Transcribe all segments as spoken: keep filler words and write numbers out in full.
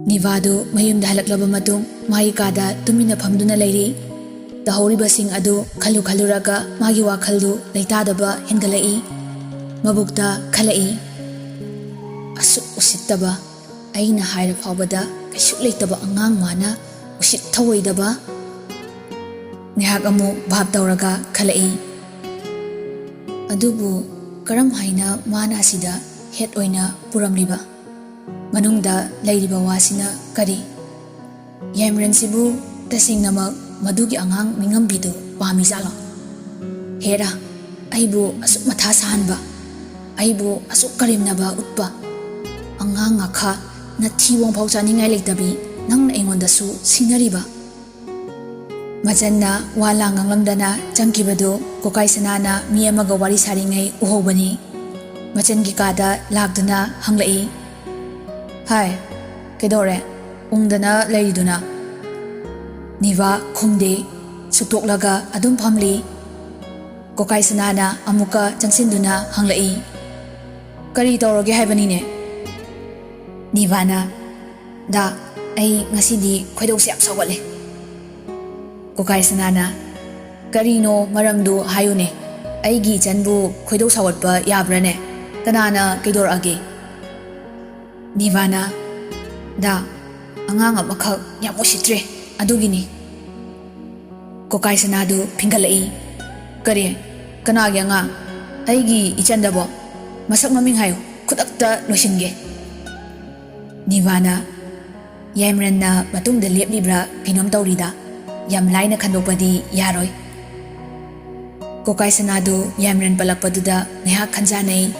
ꯅꯤꯚꯥꯗꯨ ꯃꯌꯨꯝꯗ ꯍꯜꯂꯛꯂꯕ ꯃꯇꯨꯡ ꯃꯥꯒꯤ ꯀꯥꯗ ꯇꯨꯃꯤꯟꯅ ꯐꯝꯗꯨꯅ ꯂꯩꯔꯤ꯫ ꯇꯧꯍꯧꯔꯤꯕꯁꯤꯡ ꯑꯗꯨ ꯈꯜꯂꯨ ꯈꯜꯂꯨꯔꯒ ꯃꯥꯒꯤ ꯋꯥꯈꯜꯗꯨ ꯂꯩꯇꯥꯗꯕ ꯍꯦꯟꯒꯠꯂꯛꯏ꯫ ꯃꯕꯨꯛꯇ ꯈꯜꯂꯛꯏ, "ꯑꯁꯨꯛ ꯎꯁꯤꯠꯇꯕ, ꯑꯩꯅ ꯍꯥꯏꯔ ꯐꯥꯎꯕꯗ ꯀꯩꯁꯨ ꯂꯩꯇꯕ ꯑꯉꯥꯡ ꯃꯥꯅ ꯎꯁꯤꯠ ꯊꯧꯑꯣꯏꯗꯕ?" ꯉꯥꯏꯍꯥꯛ ꯑꯃꯨꯛ ꯚꯥꯞ ꯇꯧꯔꯒ ꯈꯜꯂꯛꯏ, "ꯑꯗꯨꯕꯨ ꯀꯔꯝ ꯍꯥꯏꯅ ꯃꯥꯅ ꯑꯁꯤꯗ ꯍꯦꯠ ꯑꯣꯏꯅ ꯄꯨꯔꯝꯂꯤꯕ? ꯃꯅꯨꯡꯗ ꯂꯩꯔꯤꯕ ꯋꯥꯁꯤꯅ ꯀꯔꯤ? ꯌꯥꯏꯃꯔꯦꯟꯁꯤꯕꯨ ꯇꯁꯦꯡꯅꯃꯛ ꯃꯗꯨꯒꯤ ꯑꯉꯥꯡ ꯃꯤꯉꯝꯕꯤꯗꯨ ꯄꯥꯝꯃꯤꯖꯥꯠꯂꯣ? ꯍꯦꯔꯥ, ꯑꯩꯕꯨ ꯑꯁꯨꯛ ꯃꯊꯥ ꯁꯥꯍꯟꯕ, ꯑꯩꯕꯨ ꯑꯁꯨꯛ ꯀꯔꯦꯝꯅꯕ ꯎꯠꯄ ꯑꯉꯥꯡ ꯉꯥꯈꯥ, ꯅꯊꯤꯕꯣꯡ ꯐꯥꯎ ꯆꯥꯅꯤꯡꯉꯥꯏ ꯂꯩꯇꯕꯤ ꯅꯪꯅ ꯑꯩꯉꯣꯟꯗꯁꯨ ꯁꯤꯡꯅꯔꯤꯕ?" ꯃꯆꯟꯅ ꯋꯥ ꯂꯥꯡ ꯉꯥꯡꯂꯝꯗꯅ ꯆꯪꯈꯤꯕꯗꯨ ꯀꯣꯀꯥꯏ ꯁꯅꯥꯅ ꯃꯤ ꯑꯃꯒ ꯋꯥꯔꯤ ꯁꯥꯔꯤꯉꯩ ꯎꯍꯧꯕꯅꯤ꯫ ꯃꯆꯟꯒꯤ ꯀꯥꯗ ꯂꯥꯛꯇꯨꯅ ꯍꯪꯂꯛꯏ, "ꯍꯥꯏ, ꯀꯩꯗꯧꯔꯦ? ꯎꯪꯗꯅ ꯂꯩꯔꯤꯗꯨꯅ?" ꯅꯤꯚꯥ ꯈꯨꯝꯗꯦ꯫ ꯁꯨꯛꯇꯣꯛꯂꯒ ꯑꯗꯨꯝ ꯐꯝꯂꯤ꯫ ꯀꯣꯀꯥꯏ ꯁꯅꯥꯅ ꯑꯃꯨꯛꯀ ꯆꯪꯁꯤꯟꯗꯨꯅ ꯍꯪꯂꯛꯏ, "ꯀꯔꯤ ꯇꯧꯔꯒꯦ ꯍꯥꯏꯕꯅꯤꯅꯦ?" ꯅꯤꯚꯥꯅ, "ꯗꯥ, ꯑꯩ ꯉꯁꯤꯗꯤ ꯈꯣꯏꯗꯧꯁꯦ ꯌꯥꯝ ꯁꯥꯎꯒꯠꯂꯦ꯫" ꯀꯣꯀꯥꯏ ꯁꯅꯥꯅ, "ꯀꯔꯤꯅꯣ ꯃꯔꯝꯗꯨ ꯍꯥꯏꯌꯨꯅꯦ꯫ ꯑꯩꯒꯤ ꯏꯆꯟꯕꯨ ꯈꯣꯏꯗꯧ ꯁꯥꯎꯒꯠꯄ ꯌꯥꯕ꯭ꯔꯥꯅꯦ? ꯀꯅꯥꯅ ꯀꯩꯗꯧꯔꯛꯑꯒꯦ?" ꯅꯤꯚꯥꯅ, "ꯗꯥ, ꯑꯉꯥꯡ ꯑꯃꯈꯛ ꯌꯥꯝ ꯎꯁꯤꯠꯇ꯭ꯔꯦ, ꯑꯗꯨꯒꯤꯅꯤ꯫" ꯀꯣꯀꯥꯏ ꯁꯅꯥꯗꯨ ꯐꯤꯡꯒꯠꯂꯛꯏ꯫ "ꯀꯔꯤ? ꯀꯅꯥꯒꯤ ꯑꯉꯥꯡ? ꯑꯩꯒꯤ ꯏꯆꯟꯗꯕꯣ? ꯃꯁꯛ ꯃꯃꯤꯡ ꯍꯥꯏꯌꯨ, ꯈꯨꯗꯛꯇ ꯂꯣꯏꯁꯤꯟꯒꯦ꯫" ꯅꯤꯚꯥꯅ, "ꯌꯥꯏꯃꯔꯟꯅ ꯃꯇꯨꯡꯗ ꯂꯦꯞꯂꯤꯕ꯭ꯔꯥ ꯀꯩꯅꯣꯝ ꯇꯧꯔꯤꯗ, ꯌꯥꯝ ꯂꯥꯏꯅ ꯈꯟꯗꯣꯛꯄꯗꯤ ꯌꯥꯔꯣꯏ꯫" ꯀꯣꯀꯥꯏ ꯁꯅꯥꯗꯨ ꯌꯥꯏꯃꯔꯟ ꯄꯜꯂꯛꯄꯗꯨꯗ ꯉꯥꯏꯍꯥꯛ ꯈꯟꯖꯥꯅꯩ,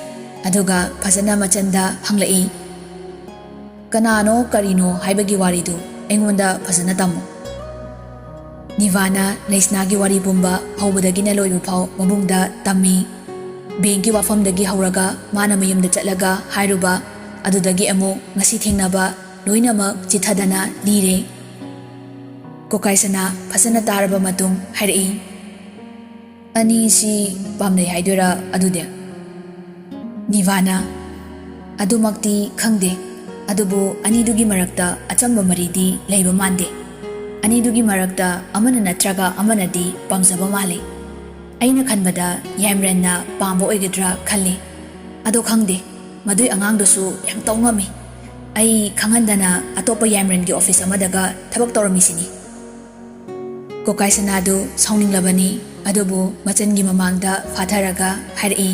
ꯑꯗꯨꯒ ꯐꯖꯅ ꯃꯆꯟꯗ ꯍꯪꯂꯛꯏ, "ꯀꯅꯥꯅꯣ ꯀꯔꯤꯅꯣ ꯍꯥꯏꯕꯒꯤ ꯋꯥꯔꯤꯗꯨ ꯑꯩꯉꯣꯟꯗ ꯐꯖꯅ ꯇꯝꯃꯨ꯫" ꯅꯤꯚꯥꯅ ꯂꯩꯁꯅꯥꯒꯤ ꯋꯥꯔꯤ ꯄꯨꯝꯕ ꯍꯧꯕꯗꯒꯤꯅ ꯂꯣꯏꯕ ꯐꯥꯎ ꯃꯕꯨꯡꯗ ꯇꯝꯃꯤ꯫ ꯕꯦꯡꯀꯤ ꯋꯥꯐꯝꯗꯒꯤ ꯍꯧꯔꯒ ꯃꯥꯅ ꯃꯌꯨꯝꯗ ꯆꯠꯂꯒ ꯍꯥꯏꯔꯨꯕ, ꯑꯗꯨꯗꯒꯤ ꯑꯃꯨꯛ ꯉꯁꯤ ꯊꯦꯡꯅꯕ, ꯂꯣꯏꯅꯃꯛ ꯆꯤꯊꯗꯅ ꯂꯤꯔꯦ꯫ ꯀꯣꯀꯥꯏ ꯁꯅꯥ ꯐꯖꯅ ꯇꯥꯔꯕ ꯃꯇꯨꯡ ꯍꯥꯏꯔꯛꯏ, "ꯑꯅꯤꯁꯤ ꯄꯥꯝꯅꯩ ꯍꯥꯏꯗꯣꯏꯔꯥ ꯑꯗꯨꯗꯤ?" ꯅꯤꯚꯥꯅ, "ꯑꯗꯨꯃꯛꯇꯤ ꯈꯪꯗꯦ, ꯑꯗꯨꯕꯨ ꯑꯅꯤꯗꯨꯒꯤ ꯃꯔꯛꯇ ꯑꯆꯝꯕ ꯃꯔꯤꯗꯤ ꯂꯩꯕ ꯃꯥꯟꯗꯦ꯫ ꯑꯅꯤꯗꯨꯒꯤ ꯃꯔꯛꯇ ꯑꯃꯅ ꯅꯠꯇ꯭ꯔꯒ ꯑꯃꯅꯗꯤ ꯄꯥꯝꯖꯕ ꯃꯥꯜꯂꯤ꯫ ꯑꯩꯅ ꯈꯟꯕꯗ ꯌꯥꯏꯃꯔꯦꯟꯅ ꯄꯥꯝꯕ ꯑꯣꯏꯒꯗ꯭ꯔꯥ ꯈꯜꯂꯤ꯫ ꯑꯗꯣ ꯈꯪꯗꯦ, ꯃꯗꯨꯏ ꯑꯉꯥꯡꯗꯨꯁꯨ ꯌꯥꯝ ꯇꯧ ꯉꯝꯃꯤ꯫ ꯑꯩ ꯈꯪꯍꯟꯗꯅ ꯑꯇꯣꯞꯄ ꯌꯥꯏꯃꯔꯦꯟꯒꯤ ꯑꯣꯐꯤꯁ ꯑꯃꯗꯒ ꯊꯕꯛ ꯇꯧꯔꯝꯃꯤꯁꯤꯅꯤ꯫ ꯀꯣꯀꯥꯏ ꯁꯅꯥꯗꯨ ꯁꯥꯎꯅꯤꯡꯂꯕꯅꯤ, ꯑꯗꯨꯕꯨ ꯃꯆꯟꯒꯤ ꯃꯃꯥꯡꯗ ꯐꯥꯊꯔꯒ ꯍꯥꯏꯔꯛꯏ,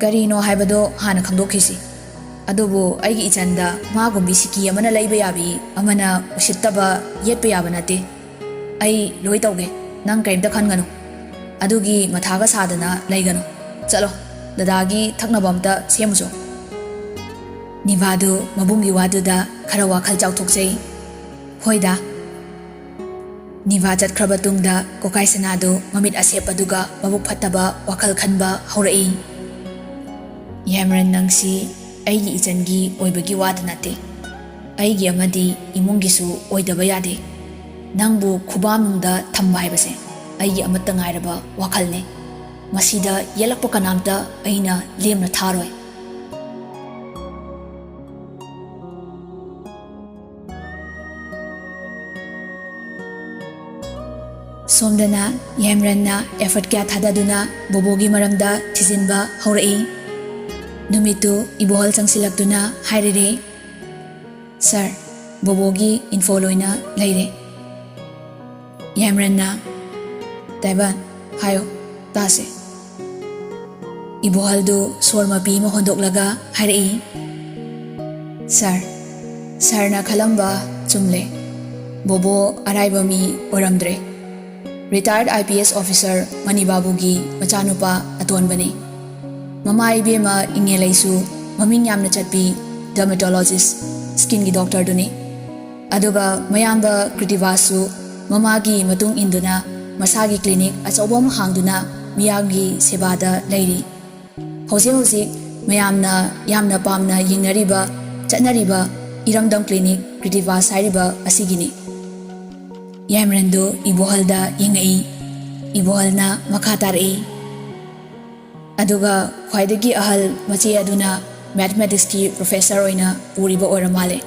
"ꯀꯔꯤꯅꯣ ꯍꯥꯏꯕꯗꯣ ꯍꯥꯟꯅ ꯈꯪꯗꯣꯛꯈꯤꯁꯤ꯫ ꯑꯗꯨꯕꯨ ꯑꯩꯒꯤ ꯏꯆꯟꯗ ꯃꯥꯒꯨꯝꯕꯤ ꯁꯤꯀꯤ ꯑꯃꯅ ꯂꯩꯕ ꯌꯥꯕꯤ ꯑꯃꯅ ꯎꯁꯤꯠꯇꯕ ꯌꯦꯠꯄ ꯌꯥꯕ ꯅꯠꯇꯦ꯫ ꯑꯩ ꯂꯣꯏ ꯇꯧꯒꯦ, ꯅꯪ ꯀꯔꯤꯝꯇ ꯈꯟꯒꯅꯨ꯫ ꯑꯗꯨꯒꯤ ꯃꯊꯥꯒ ꯁꯥꯗꯅ ꯂꯩꯒꯅꯨ꯫ ꯆꯠꯂꯣ, ꯗꯗꯥꯒꯤ ꯊꯛꯅꯕ ꯑꯝꯇ ꯁꯦꯝꯃꯨꯆꯣ꯫" ꯅꯤꯚꯥꯗꯨ ꯃꯕꯨꯡꯒꯤ ꯋꯥꯗꯨꯗ ꯈꯔ ꯋꯥꯈꯜ ꯆꯥꯎꯊꯣꯛꯆꯩ꯫ "ꯍꯣꯏꯗ꯫" ꯅꯤꯚꯥ ꯆꯠꯈ꯭ꯔꯕ ꯇꯨꯡꯗ ꯀꯣꯀꯥꯏ ꯁꯅꯥꯗꯨ ꯃꯃꯤꯠ ꯑꯁꯦꯞꯄꯗꯨꯒ ꯃꯕꯨꯛ ꯐꯠꯇꯕ ꯋꯥꯈꯜ ꯈꯟꯕ ꯍꯧꯔꯛꯏ꯫ "ꯌꯥꯏꯃꯔꯟ, ꯅꯪꯁꯤ ꯑꯩꯒꯤ ꯏꯆꯟꯒꯤ ꯑꯣꯏꯕꯒꯤ ꯋꯥꯗ ꯅꯠꯇꯦ, ꯑꯩꯒꯤ ꯑꯃꯗꯤ ꯏꯃꯨꯡꯒꯤꯁꯨ ꯑꯣꯏꯗꯕ ꯌꯥꯗꯦ꯫ ꯅꯪꯕꯨ ꯈꯨꯕꯥꯛꯅꯨꯡꯗ ꯊꯝꯕ ꯍꯥꯏꯕꯁꯦ ꯑꯩꯒꯤ ꯑꯃꯠꯇ ꯉꯥꯏꯔꯕ ꯋꯥꯈꯜꯅꯤ꯫ ꯃꯁꯤꯗ ꯌꯦꯠꯂꯛꯄ ꯀꯅꯥꯝꯇ ꯑꯩꯅ ꯂꯦꯝꯅ ꯊꯥꯔꯣꯏ꯫" ꯁꯣꯝꯗꯅ ꯌꯥꯏꯃꯔꯟꯅ ꯑꯦꯐꯔꯠ ꯀꯌꯥ ꯊꯥꯗꯗꯨꯅ ꯕꯣꯕꯣꯒꯤ ꯃꯔꯝꯗ ꯊꯤꯖꯤꯟꯕ ꯍꯧꯔꯛꯏ꯫ ꯅꯨꯃꯤꯠꯇꯨ ꯏꯕꯣꯍꯜ ꯆꯪꯁꯤꯜꯂꯛꯇꯨꯅ ꯍꯥꯏꯔꯔꯦ, "ꯁꯥꯔ, ꯕꯣꯕꯣꯒꯤ ꯏꯟꯐꯣ ꯂꯣꯏꯅ ꯂꯩꯔꯦ꯫" ꯌꯥꯏꯃꯔꯟꯅ, "ꯇꯥꯏꯕꯟ, ꯍꯥꯏꯌꯣ, ꯇꯥꯁꯦ꯫" ꯏꯕꯣꯍꯜꯗꯨ ꯁꯣꯔ ꯃꯄꯤ ꯑꯃ ꯍꯣꯟꯗꯣꯛꯂꯒ ꯍꯥꯏꯔꯛꯏ, "ꯁꯥꯔ, ꯁꯥꯔꯅ ꯈꯜꯂꯝꯕ ꯆꯨꯝꯂꯦ꯫ ꯕꯣꯕꯣ ꯑꯔꯥꯏꯕ ꯃꯤ ꯑꯣꯏꯔꯝꯗ꯭ꯔꯦ꯫ ꯔꯤꯇꯥꯌꯔꯗ I P S officer money ꯕꯥꯕꯨꯒꯤ ꯃꯆꯥꯅꯨꯄꯥ ꯑꯇꯣꯟꯕꯅꯤ꯫ ꯃꯃꯥ ꯏꯕꯦꯝꯃ ꯏꯉꯦꯂꯩꯁꯨ ꯃꯃꯤꯡ ꯌꯥꯝꯅ ꯆꯠꯄꯤ ꯗꯔꯃꯦꯇꯣꯂꯣꯖꯤꯁ, ꯁ꯭ꯀꯤꯟꯒꯤ ꯗꯣꯛꯇꯔꯗꯨꯅꯤ꯫ ꯑꯗꯨꯒ ꯃꯌꯥꯝꯕ ꯀ꯭ꯔꯤꯇꯤꯚꯥꯁꯁꯨ ꯃꯃꯥꯒꯤ ꯃꯇꯨꯡ ꯏꯟꯗꯨꯅ ꯃꯁꯥꯒꯤ ꯀ꯭ꯂꯤꯅꯤꯛ ꯑꯆꯧꯕ ꯑꯃ ꯍꯥꯡꯗꯨꯅ ꯃꯤꯌꯥꯝꯒꯤ ꯁꯦꯕꯥꯗ ꯂꯩꯔꯤ꯫ ꯍꯧꯖꯤꯛ ꯍꯧꯖꯤꯛ ꯃꯌꯥꯝꯅ ꯌꯥꯝꯅ ꯄꯥꯝꯅ ꯌꯦꯡꯅꯔꯤꯕ, ꯆꯠꯅꯔꯤꯕ ꯏꯔꯝꯗꯝ ꯀ꯭ꯂꯤꯅꯤꯛ ꯀ꯭ꯔꯤꯇꯤꯚꯥꯁ ꯍꯥꯏꯔꯤꯕ ꯑꯁꯤꯒꯤꯅꯤ꯫" ꯌꯥꯏꯃꯔꯟꯗꯨ ꯏꯕꯣꯍꯜꯗ ꯌꯦꯡꯉꯛꯏ꯫ ꯏꯕꯣꯍꯜꯅ ꯃꯈꯥ ꯇꯥꯔꯛꯏ, "ꯑꯗꯨꯒ ꯈ꯭ꯋꯥꯏꯗꯒꯤ ꯑꯍꯜ ꯃꯆꯦ ꯑꯗꯨꯅ ꯃꯦꯊꯃꯦꯇꯤꯛꯁꯀꯤ ꯄ꯭ꯔꯣꯐꯦꯁꯔ ꯑꯣꯏꯅ ꯄꯨꯔꯤꯕ ꯑꯣꯏꯔ ꯃꯥꯜꯂꯦ꯫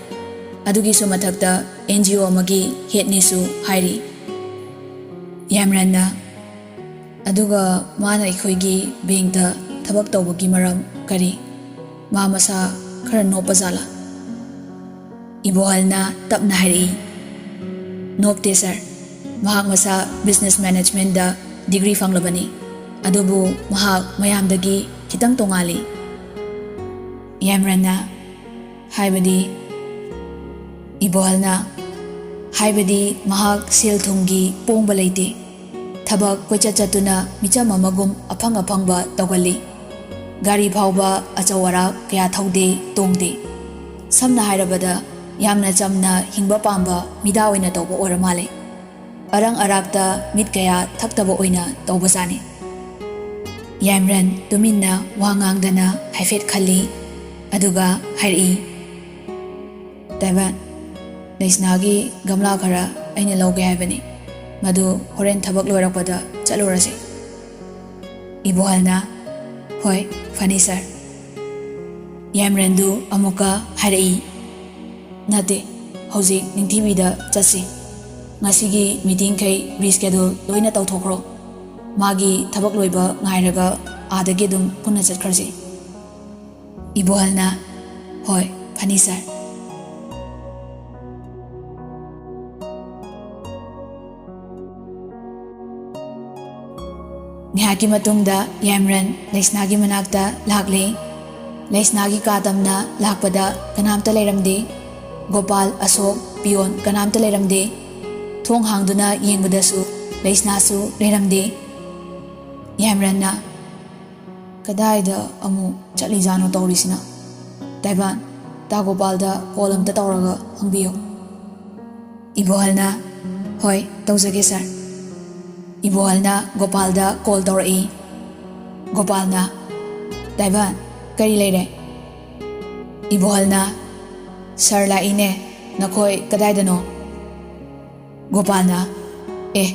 ꯑꯗꯨꯒꯤꯁꯨ ꯃꯊꯛꯇ ꯑꯦꯟ ꯖꯤ ꯑꯣ ꯑꯃꯒꯤ ꯍꯦꯗꯅꯤꯁꯨ ꯍꯥꯏꯔꯤ꯫ ꯌꯥꯏꯃꯔꯟꯅ, "ꯑꯗꯨꯒ ꯃꯥꯅ ꯑꯩꯈꯣꯏꯒꯤ ꯕꯦꯡꯛꯇ ꯊꯕꯛ ꯇꯧꯕꯒꯤ ꯃꯔꯝ ꯀꯔꯤ? ꯃꯥ ꯃꯁꯥ ꯈꯔ ꯅꯣꯞꯄ ꯖꯥꯠꯂꯥ?" ꯏꯕꯣꯍꯜꯅ ꯇꯞꯅ ꯍꯥꯏꯔꯛꯏ, "ꯅꯣꯞꯇꯦ ꯁꯥꯔ, ꯃꯍꯥꯛ ꯃꯁꯥ ꯕꯤꯖꯤꯅꯦꯁ ꯃꯦꯅꯦꯖꯃꯦꯟꯗ ꯗꯤꯒ꯭ꯔꯤ ꯐꯪꯂꯕꯅꯤ, ꯑꯗꯨꯕꯨ ꯃꯍꯥꯛ ꯃꯌꯥꯝꯗꯒꯤ ꯈꯤꯇꯪ ꯇꯣꯉꯥꯜꯂꯤ꯫" ꯌꯥꯏꯃꯔꯟꯅ, "ꯍꯥꯏꯕꯗꯤ?" ꯏꯕꯣꯍꯜꯅ, "ꯍꯥꯏꯕꯗꯤ ꯃꯍꯥꯛ ꯁꯦꯜ ꯊꯨꯝꯒꯤ ꯄꯣꯡꯕ ꯂꯩꯇꯦ꯫ ꯊꯕꯛ ꯀꯣꯏꯆꯠ ꯆꯠꯇꯨꯅ ꯃꯤꯆꯝ ꯑꯃꯒꯨꯝ ꯑꯐꯪ ꯑꯐꯪꯕ ꯇꯧꯒꯜꯂꯤ꯫ ꯒꯥꯔꯤ ꯐꯥꯎꯕ ꯑꯆꯧ ꯑꯔꯥꯛ ꯀꯌꯥ ꯊꯧꯗꯦ, ꯇꯣꯡꯗꯦ꯫ ꯁꯝꯅ ꯍꯥꯏꯔꯕꯗ, ꯌꯥꯝꯅ ꯆꯝꯅ ꯍꯤꯡꯕ ꯄꯥꯝꯕ ꯃꯤꯗꯥ ꯑꯣꯏꯅ ꯇꯧꯕ ꯑꯣꯏꯔ ꯃꯥꯜꯂꯦ꯫ ꯑꯔꯪ ꯑꯔꯥꯛꯇ ꯃꯤꯠ ꯀꯌꯥ ꯊꯛꯇꯕ ꯑꯣꯏꯅ ꯇꯧꯕꯖꯥꯠꯅꯤ꯫" ꯌꯥꯏꯃꯔꯟ ꯇꯨꯃꯤꯟꯅ ꯋꯥ ꯉꯥꯡꯗꯅ ꯍꯥꯏꯐꯦꯠ ꯈꯜꯂꯤ, ꯑꯗꯨꯒ ꯍꯥꯏꯔꯛꯏ, "ꯇꯥꯏꯕꯟ, ꯂꯩꯁꯅꯥꯒꯤ ꯒꯝꯂꯥ ꯈꯔ ꯑꯩꯅ ꯂꯧꯒꯦ ꯍꯥꯏꯕꯅꯤ꯫ ꯃꯗꯨ ꯍꯣꯔꯦꯟ ꯊꯕꯛ ꯂꯣꯏꯔꯛꯄꯗ ꯆꯠꯂꯨꯔꯁꯤ꯫" ꯏꯕꯣꯍꯜꯅ, "ꯍꯣꯏ, ꯐꯅꯤ ꯁꯥꯔ꯫" ꯌꯥꯏꯃꯔꯟꯗꯨ ꯑꯃꯨꯛꯀ ꯍꯥꯏꯔꯛꯏ, "ꯅꯠꯇꯦ, ꯍꯧꯖꯤꯛ ꯅꯤꯡꯊꯤꯕꯤꯗ ꯆꯠꯁꯤ꯫ ꯉꯁꯤꯒꯤ ꯃꯤꯇꯤꯡꯈꯩ ꯔꯤꯁ꯭ꯀꯦꯗꯨꯜ ꯂꯣꯏꯅ ꯇꯧꯊꯣꯛꯈ꯭ꯔꯣ꯫ ꯃꯥꯒꯤ ꯊꯕꯛ ꯂꯣꯏꯕ ꯉꯥꯏꯔꯒ ꯑꯥꯗꯒꯤ ꯑꯗꯨꯝ ꯄꯨꯟꯅ ꯆꯠꯈ꯭ꯔꯁꯤ꯫" ꯏꯕꯣꯍꯜꯅ, "ꯍꯣꯏ, ꯐꯅꯤ ꯁꯥꯔ꯫" ꯉꯥꯏꯍꯥꯛꯀꯤ ꯃꯇꯨꯡꯗ ꯌꯥꯏꯃꯔꯟ ꯂꯩꯁꯅꯥꯒꯤ ꯃꯅꯥꯛꯇ ꯂꯥꯛꯂꯦ꯫ ꯂꯩꯁꯅꯥꯒꯤ ꯀꯥ ꯇꯝꯅ ꯂꯥꯛꯄꯗ ꯀꯅꯥꯝꯇ ꯂꯩꯔꯝꯗꯦ꯫ ꯒꯣꯄꯥꯜ, ꯑꯁꯣꯛ, ꯄꯤꯌꯣꯟ ꯀꯅꯥꯝꯇ ꯂꯩꯔꯝꯗꯦ꯫ ꯊꯣꯡ ꯍꯥꯡꯗꯨꯅ ꯌꯦꯡꯕꯗꯁꯨ ꯂꯩꯁꯅꯥꯁꯨ ꯂꯩꯔꯝꯗꯦ꯫ ꯌꯥꯏꯃꯔꯟꯅ, "ꯀꯗꯥꯏꯗ ꯑꯃꯨꯛ ꯆꯠꯂꯤꯖꯥꯠꯅꯣ ꯇꯧꯔꯤꯁꯤꯅ? ꯇꯥꯏꯕꯟ, ꯇꯥ ꯒꯣꯄꯥꯜꯗ ꯀꯣꯜ ꯑꯝꯇ ꯇꯧꯔꯒ ꯍꯪꯕꯤꯌꯨ꯫" ꯏꯕꯣꯍꯜꯅ, "ꯍꯣꯏ, ꯇꯧꯖꯒꯦ ꯁꯥꯔ꯫" ꯏꯕꯣꯍꯜꯅ ꯒꯣꯄꯥꯜꯗ ꯀꯣꯜ ꯇꯧꯔꯛꯏ꯫ ꯒꯣꯄꯥꯜꯅ, "ꯇꯥꯏꯕꯟ, ꯀꯔꯤ ꯂꯩꯔꯦ?" ꯏꯕꯣꯍꯜꯅ, "ꯁꯥꯔ ꯂꯥꯛꯏꯅꯦ, ꯅꯈꯣꯏ ꯀꯗꯥꯏꯗꯅꯣ?" ꯒꯣꯄꯥꯜꯅ, "ꯑꯦ,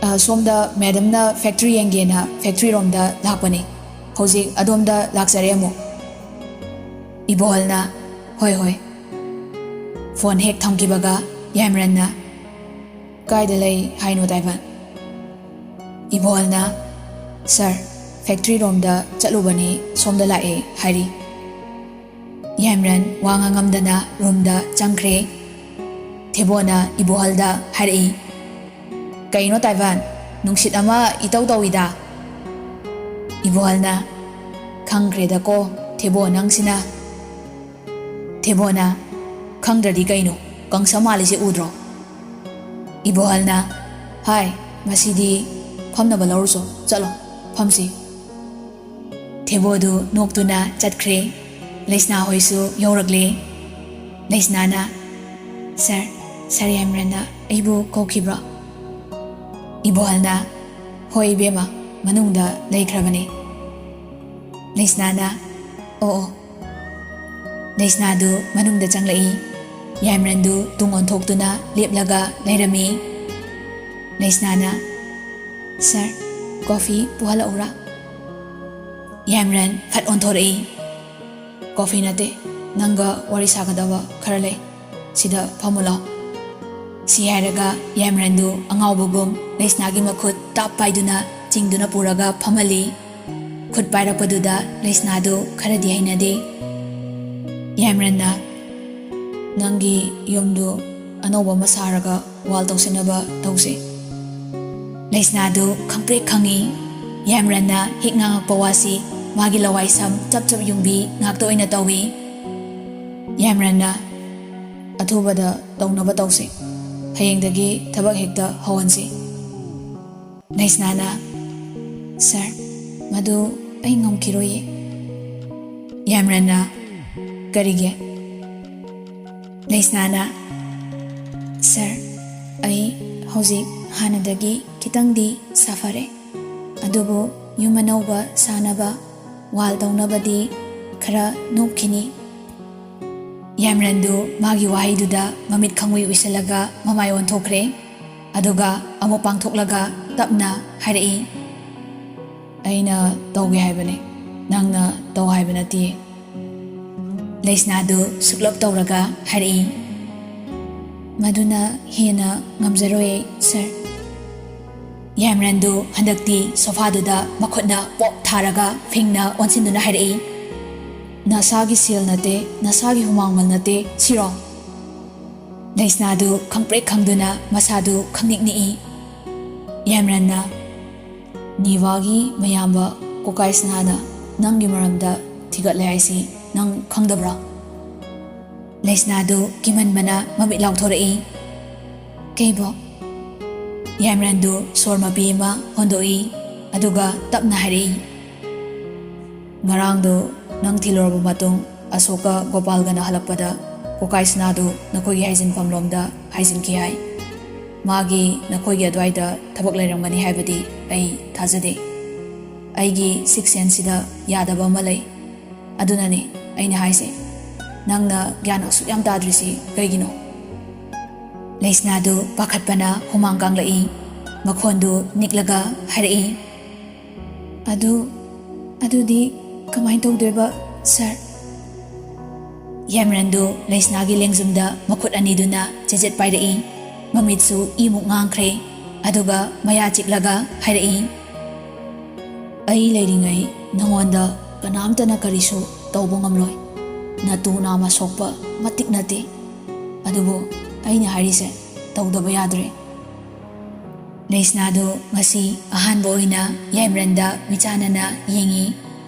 ꯑ, ꯁꯣꯝꯗ ꯃꯦꯗꯝꯅ ꯐꯦꯛꯇ꯭ꯔꯤ ꯌꯦꯡꯒꯦꯅ ꯐꯦꯛꯇ꯭ꯔꯤꯔꯣꯝꯗ ꯂꯥꯛꯄꯅꯤ꯫ ꯍꯧꯖꯤꯛ ꯑꯗꯣꯝꯗ ꯂꯥꯛꯆꯔꯦ ꯑꯃꯨꯛ꯫" ꯏꯕꯣꯍꯜꯅ, "ꯍꯣꯏ, ꯍꯣꯏ"꯫ ꯐꯣꯟ ꯍꯦꯛ ꯊꯝꯈꯤꯕꯒ ꯌꯥꯏꯃꯔꯟꯅ, "ꯀꯥꯏꯗ ꯂꯩ ꯍꯥꯏꯅꯣ ꯇꯥꯏꯕꯟ?" ꯏꯕꯣꯍꯜꯅ, "ꯁꯥꯔ, ꯐꯦꯛꯇ꯭ꯔꯤ ꯔꯣꯝꯗ ꯆꯠꯂꯨꯕꯅꯤ, ꯁꯣꯝꯗ ꯂꯥꯛꯑꯦ" ꯍꯥꯏꯔꯤ꯫ ꯌꯥꯏꯃꯔꯟ ꯋꯥ ꯉꯥꯡꯉꯝꯗꯅ ꯔꯨꯝꯗ ꯆꯪꯈ꯭ꯔꯦ꯫ ꯊꯦꯕꯣꯅ ꯏꯕꯣꯍꯜꯗ ꯍꯥꯏꯔꯛꯏ, "ꯀꯩꯅꯣ ꯇꯥꯏꯕꯟ, ꯅꯨꯡꯁꯤꯠ ꯑꯃ ꯏꯇꯧ ꯇꯧꯏꯗ?" ꯏꯕꯣꯍꯜꯅ, "ꯈꯪꯈ꯭ꯔꯦꯗꯀꯣ ꯊꯦꯕꯣ ꯅꯪꯁꯤꯅ"꯫ ꯊꯦꯕꯣꯅ, "ꯈꯪꯗ꯭ꯔꯗꯤ ꯀꯩꯅꯣ, ꯀꯪꯁ ꯃꯥꯜꯂꯤꯁꯦ ꯎꯗ꯭ꯔꯣ?" ꯏꯕꯣꯍꯜꯅ, "ꯍꯥꯏ, ꯉꯁꯤꯗꯤ ꯐꯝꯅꯕ ꯂꯧꯔꯨꯆꯣ, ꯆꯠꯂꯣ, ꯐꯝꯁꯤ"꯫ ꯊꯦꯕꯣꯗꯨ ꯅꯣꯛꯇꯨꯅ ꯆꯠꯈ꯭ꯔꯦ꯫ ꯂꯩꯁꯅꯥ ꯍꯣꯏꯁꯨ ꯌꯧꯔꯛꯂꯦ꯫ ꯂꯩꯁꯅꯥꯅ, "ꯁꯥꯔ, ꯁꯥꯔ ꯌꯥꯏꯃꯔꯟꯅ ꯑꯩꯕꯨ ꯀꯧꯈꯤꯕ꯭ꯔꯣ?" ꯏꯕꯣꯍꯜꯅ, "ꯍꯣꯏ ꯏꯕꯦꯝꯃ, ꯃꯅꯨꯡꯗ ꯂꯩꯈ꯭ꯔꯕꯅꯤ"꯫ ꯂꯩꯁꯅꯥꯅ, "ꯑꯣ, ꯑꯣ"꯫ ꯂꯩꯁꯅꯥꯗꯨ ꯃꯅꯨꯡꯗ ꯆꯪꯂꯛꯏ꯫ ꯌꯥꯏꯃꯔꯟꯗꯨ ꯇꯨꯡ ꯑꯣꯟꯊꯣꯛꯇꯨꯅ ꯂꯦꯞꯂꯒ ꯂꯩꯔꯝꯃꯤ꯫ ꯂꯩꯁꯅꯥꯅ, "ꯁꯥꯔ, ꯀꯣꯐꯤ ꯄꯨꯍꯜꯂꯛꯎꯔꯥ?" ꯌꯥꯏꯃꯔꯟ ꯐꯠ ꯑꯣꯟꯊꯣꯔꯛꯏ꯫ "ꯀꯣꯐꯤ ꯅꯠꯇꯦ, ꯅꯪꯒ ꯋꯥꯔꯤ ꯁꯥꯒꯗꯕ ꯈꯔ ꯂꯩ, ꯁꯤꯗ ꯐꯝꯃꯨ ꯂꯥꯎ"꯫ ꯁꯤ ꯍꯥꯏꯔꯒ ꯌꯥꯏꯃꯔꯟꯗꯨ ꯑꯉꯥꯎꯕꯒꯨꯝ ꯂꯩꯁꯅꯥꯒꯤ ꯃꯈꯨꯠ ꯇꯥꯞ ꯄꯥꯏꯗꯨꯅ ꯆꯤꯡꯗꯨꯅ ꯄꯨꯔꯒ ꯐꯝꯍꯜꯂꯤ꯫ ꯈꯨꯠ ꯄꯥꯏꯔꯛꯄꯗꯨꯗ ꯂꯩꯁꯅꯥꯗꯨ ꯈꯔꯗꯤ ꯍꯩꯅꯗꯦ꯫ ꯌꯥꯏꯃꯔꯟꯅ, "ꯅꯪꯒꯤ ꯌꯨꯝꯗꯨ ꯑꯅꯧꯕ ꯑꯃ ꯁꯥꯔꯒ ꯋꯥꯜ ꯇꯧꯁꯤꯟꯅꯕ ꯇꯧꯁꯤ"꯫ ꯂꯩꯁꯅꯥꯗꯨ ꯈꯪꯄ꯭ꯔꯦꯛ ꯈꯪꯉꯤ꯫ ꯌꯥꯏꯃꯔꯟꯅ ꯍꯦꯛ ꯉꯥꯡꯉꯛꯄ ꯋꯥꯁꯤ ꯃꯥꯒꯤ ꯂꯋꯥꯏ ꯁꯝ ꯆꯞ ꯆꯞ ꯌꯨꯡꯕꯤ ꯉꯥꯛꯇ ꯑꯣꯏꯅ ꯇꯧꯏ꯫ ꯌꯥꯏꯃꯔꯟꯅ, "ꯑꯊꯨꯕꯗ ꯇꯧꯅꯕ ꯇꯧꯁꯤ꯫ ꯍꯌꯦꯡꯗꯒꯤ ꯊꯕꯛ ꯍꯦꯛꯇ ꯍꯧꯍꯟꯁꯤ"꯫ ꯂꯩꯁꯅꯥꯅ, "ꯁꯥꯔ, ꯃꯗꯨ ꯑꯩ ꯉꯝꯈꯤꯔꯣꯏꯌꯦ"꯫ ꯌꯥꯏꯃꯔꯟꯅ, "ꯀꯔꯤꯒꯤ?" ꯂꯩꯁꯅꯥꯅ, "ꯁꯥꯔ, ꯑꯩ ꯍꯧꯖꯤꯛ ꯍꯥꯟꯅꯗꯒꯤ ꯈꯤꯇꯪꯗꯤ ꯁꯥꯐꯔꯦ, ꯑꯗꯨꯕꯨ ꯌꯨꯝ ꯑꯅꯧꯕ ꯁꯥꯅꯕ ꯋꯥꯜ ꯇꯧꯅꯕꯗꯤ ꯈꯔ ꯅꯣꯞꯈꯤꯅꯤ"꯫ ꯌꯥꯏꯃꯔꯟꯗꯨ ꯃꯥꯒꯤ ꯋꯥꯍꯩꯗꯨꯗ ꯃꯃꯤꯠ ꯈꯪꯎꯏ ꯎꯏꯁꯤꯜꯂꯒ ꯃꯃꯥꯏ ꯑꯣꯟꯊꯣꯛꯈ꯭ꯔꯦ꯫ ꯑꯗꯨꯒ ꯑꯃꯨꯛ ꯄꯥꯡꯊꯣꯛꯂꯒ ꯇꯞꯅ ꯍꯥꯏꯔꯛꯏ, "ꯑꯩꯅ ꯇꯧꯒꯦ ꯍꯥꯏꯕꯅꯦ, ꯅꯪꯅ ꯇꯧ ꯍꯥꯏꯕ ꯅꯠꯇꯤꯌꯦ"꯫ ꯂꯩꯁꯅꯥꯗꯨ ꯁꯨꯛꯂꯞ ꯇꯧꯔꯒ ꯍꯥꯏꯔꯛꯏ, "ꯃꯗꯨꯅ ꯍꯦꯟꯅ ꯉꯝꯖꯔꯣꯏ, ꯁꯥꯔ꯫" ꯌꯥꯏꯃꯔꯟꯗꯨ ꯍꯟꯗꯛꯇꯤ ꯁꯣꯐꯥꯗꯨꯗ ꯃꯈꯨꯠꯅ ꯄꯣꯞ ꯊꯥꯔꯒ ꯐꯤꯡꯅ ꯑꯣꯟꯁꯤꯟꯗꯨꯅ ꯍꯥꯏꯔꯛꯏ, "ꯅꯁꯥꯒꯤ ꯁꯦꯜ ꯅꯠꯇꯦ, ꯅꯁꯥꯒꯤ ꯍꯨꯃꯥꯡꯃꯜ ꯅꯠꯇꯦ, ꯁꯤꯔꯣ?" ꯂꯩꯁꯅꯥꯗꯨ ꯈꯪꯄ꯭ꯔꯦꯛ ꯈꯪꯗꯨꯅ ꯃꯁꯥꯗꯨ ꯈꯪꯅꯤꯛ ꯅꯤꯛꯏ꯫ ꯌꯥꯏꯃꯔꯟꯅ, "ꯅꯤꯚꯥꯒꯤ ꯃꯌꯥꯝꯕ ꯀꯣꯀꯥꯏꯁꯅꯥꯅ ꯅꯪꯒꯤ ꯃꯔꯝꯗ ꯊꯤꯒꯠꯂꯦ ꯍꯥꯏꯁꯤ ꯅꯪ ꯈꯪꯗꯕ꯭ꯔꯣ?" ꯂꯩꯁꯅꯥꯗꯨ ꯀꯤꯃꯟꯕꯅ ꯃꯃꯤꯠ ꯂꯥꯎꯊꯣꯔꯛꯏ꯫ "ꯀꯩꯕꯣ?" ꯌꯥꯏꯃꯔꯟꯗꯨ ꯁꯣꯔ ꯃꯄꯤ ꯑꯃ ꯍꯣꯟꯗꯣꯛꯏ, ꯑꯗꯨꯒ ꯇꯞꯅ ꯍꯥꯏꯔꯛꯏ, "ꯉꯔꯥꯡꯗꯨ ꯅꯪ ꯊꯤꯜꯂꯨꯔꯕ ꯃꯇꯨꯡ ꯑꯁꯣꯛꯀ ꯒꯣꯄꯥꯜꯒꯅ ꯍꯜꯂꯛꯄꯗ ꯀꯣꯀꯥꯏꯁꯅꯥꯗꯨ ꯅꯈꯣꯏꯒꯤ ꯍꯥꯏꯖꯤꯟꯐꯝ ꯂꯣꯝꯗ ꯍꯥꯏꯖꯤꯟꯈꯤ ꯍꯥꯏ꯫ ꯃꯥꯒꯤ ꯅꯈꯣꯏꯒꯤ ꯑꯗꯨꯋꯥꯏꯗ ꯊꯕꯛ ꯂꯩꯔꯝꯒꯅꯤ ꯍꯥꯏꯕꯗꯤ ꯑꯩ ꯊꯥꯖꯗꯦ꯫ ꯑꯩꯒꯤ ꯁꯤꯛꯁ ꯁꯦꯟꯁꯁꯤꯗ ꯌꯥꯗꯕ ꯑꯃ ꯂꯩ꯫ ꯑꯗꯨꯅꯅꯦ ꯑꯩꯅ ꯍꯥꯏꯁꯦ, ꯅꯪꯅ ꯒ꯭ꯌꯥꯟ ꯑꯁꯨꯛ ꯌꯥꯝ ꯇꯥꯗ꯭ꯔꯤꯁꯤ ꯀꯩꯒꯤꯅꯣ?" ꯂꯩꯁꯅꯥꯗꯨ ꯄꯥꯈꯠꯄꯅ ꯍꯨꯃꯥꯡ ꯀꯥꯡꯂꯛꯏ꯫ ꯃꯈꯣꯟꯗꯨ ꯅꯤꯛꯂꯒ ꯍꯥꯏꯔꯛꯏ, "ꯑꯗꯨ, ꯑꯗꯨꯗꯤ ꯀꯃꯥꯏꯅ ꯇꯧꯗꯣꯏꯕ, ꯁꯥꯔ?" ꯌꯥꯏꯃꯔꯟꯗꯨ ꯂꯩꯁꯅꯥꯒꯤ ꯂꯦꯡꯖꯨꯝꯗ ꯃꯈꯨꯠ ꯑꯅꯤꯗꯨꯅ ꯆꯦꯖꯦꯠ ꯄꯥꯏꯔꯛꯏ꯫ ꯃꯃꯤꯠꯁꯨ ꯏꯃꯨꯛ ꯉꯥꯡꯈ꯭ꯔꯦ꯫ ꯑꯗꯨꯒ ꯃꯌꯥ ꯆꯤꯛꯂꯒ ꯍꯥꯏꯔꯛꯏ, "ꯑꯩ ꯂꯩꯔꯤꯉꯩ ꯅꯉꯣꯟꯗ ꯀꯅꯥꯝꯇꯅ ꯀꯔꯤꯁꯨ ꯇꯧꯕ ꯉꯝꯂꯣꯏ꯫ ꯅꯇꯨ ꯅꯥꯝꯃ ꯁꯣꯛꯄ ꯃꯇꯤꯛ ꯅꯠꯇꯦ꯫ ꯑꯗꯨꯕꯨ ꯑꯩꯅ ꯍꯥꯏꯔꯤꯁꯦ ꯇꯧꯗꯕ ꯌꯥꯗ꯭ꯔꯦ꯫" ꯂꯩꯁꯅꯥꯗꯨ ꯉꯁꯤ ꯑꯍꯥꯟꯕ ꯑꯣꯏꯅ ꯌꯥꯏꯃꯔꯟꯗ ꯃꯤꯆꯥꯟꯅꯅ ꯌꯦꯡꯏ꯫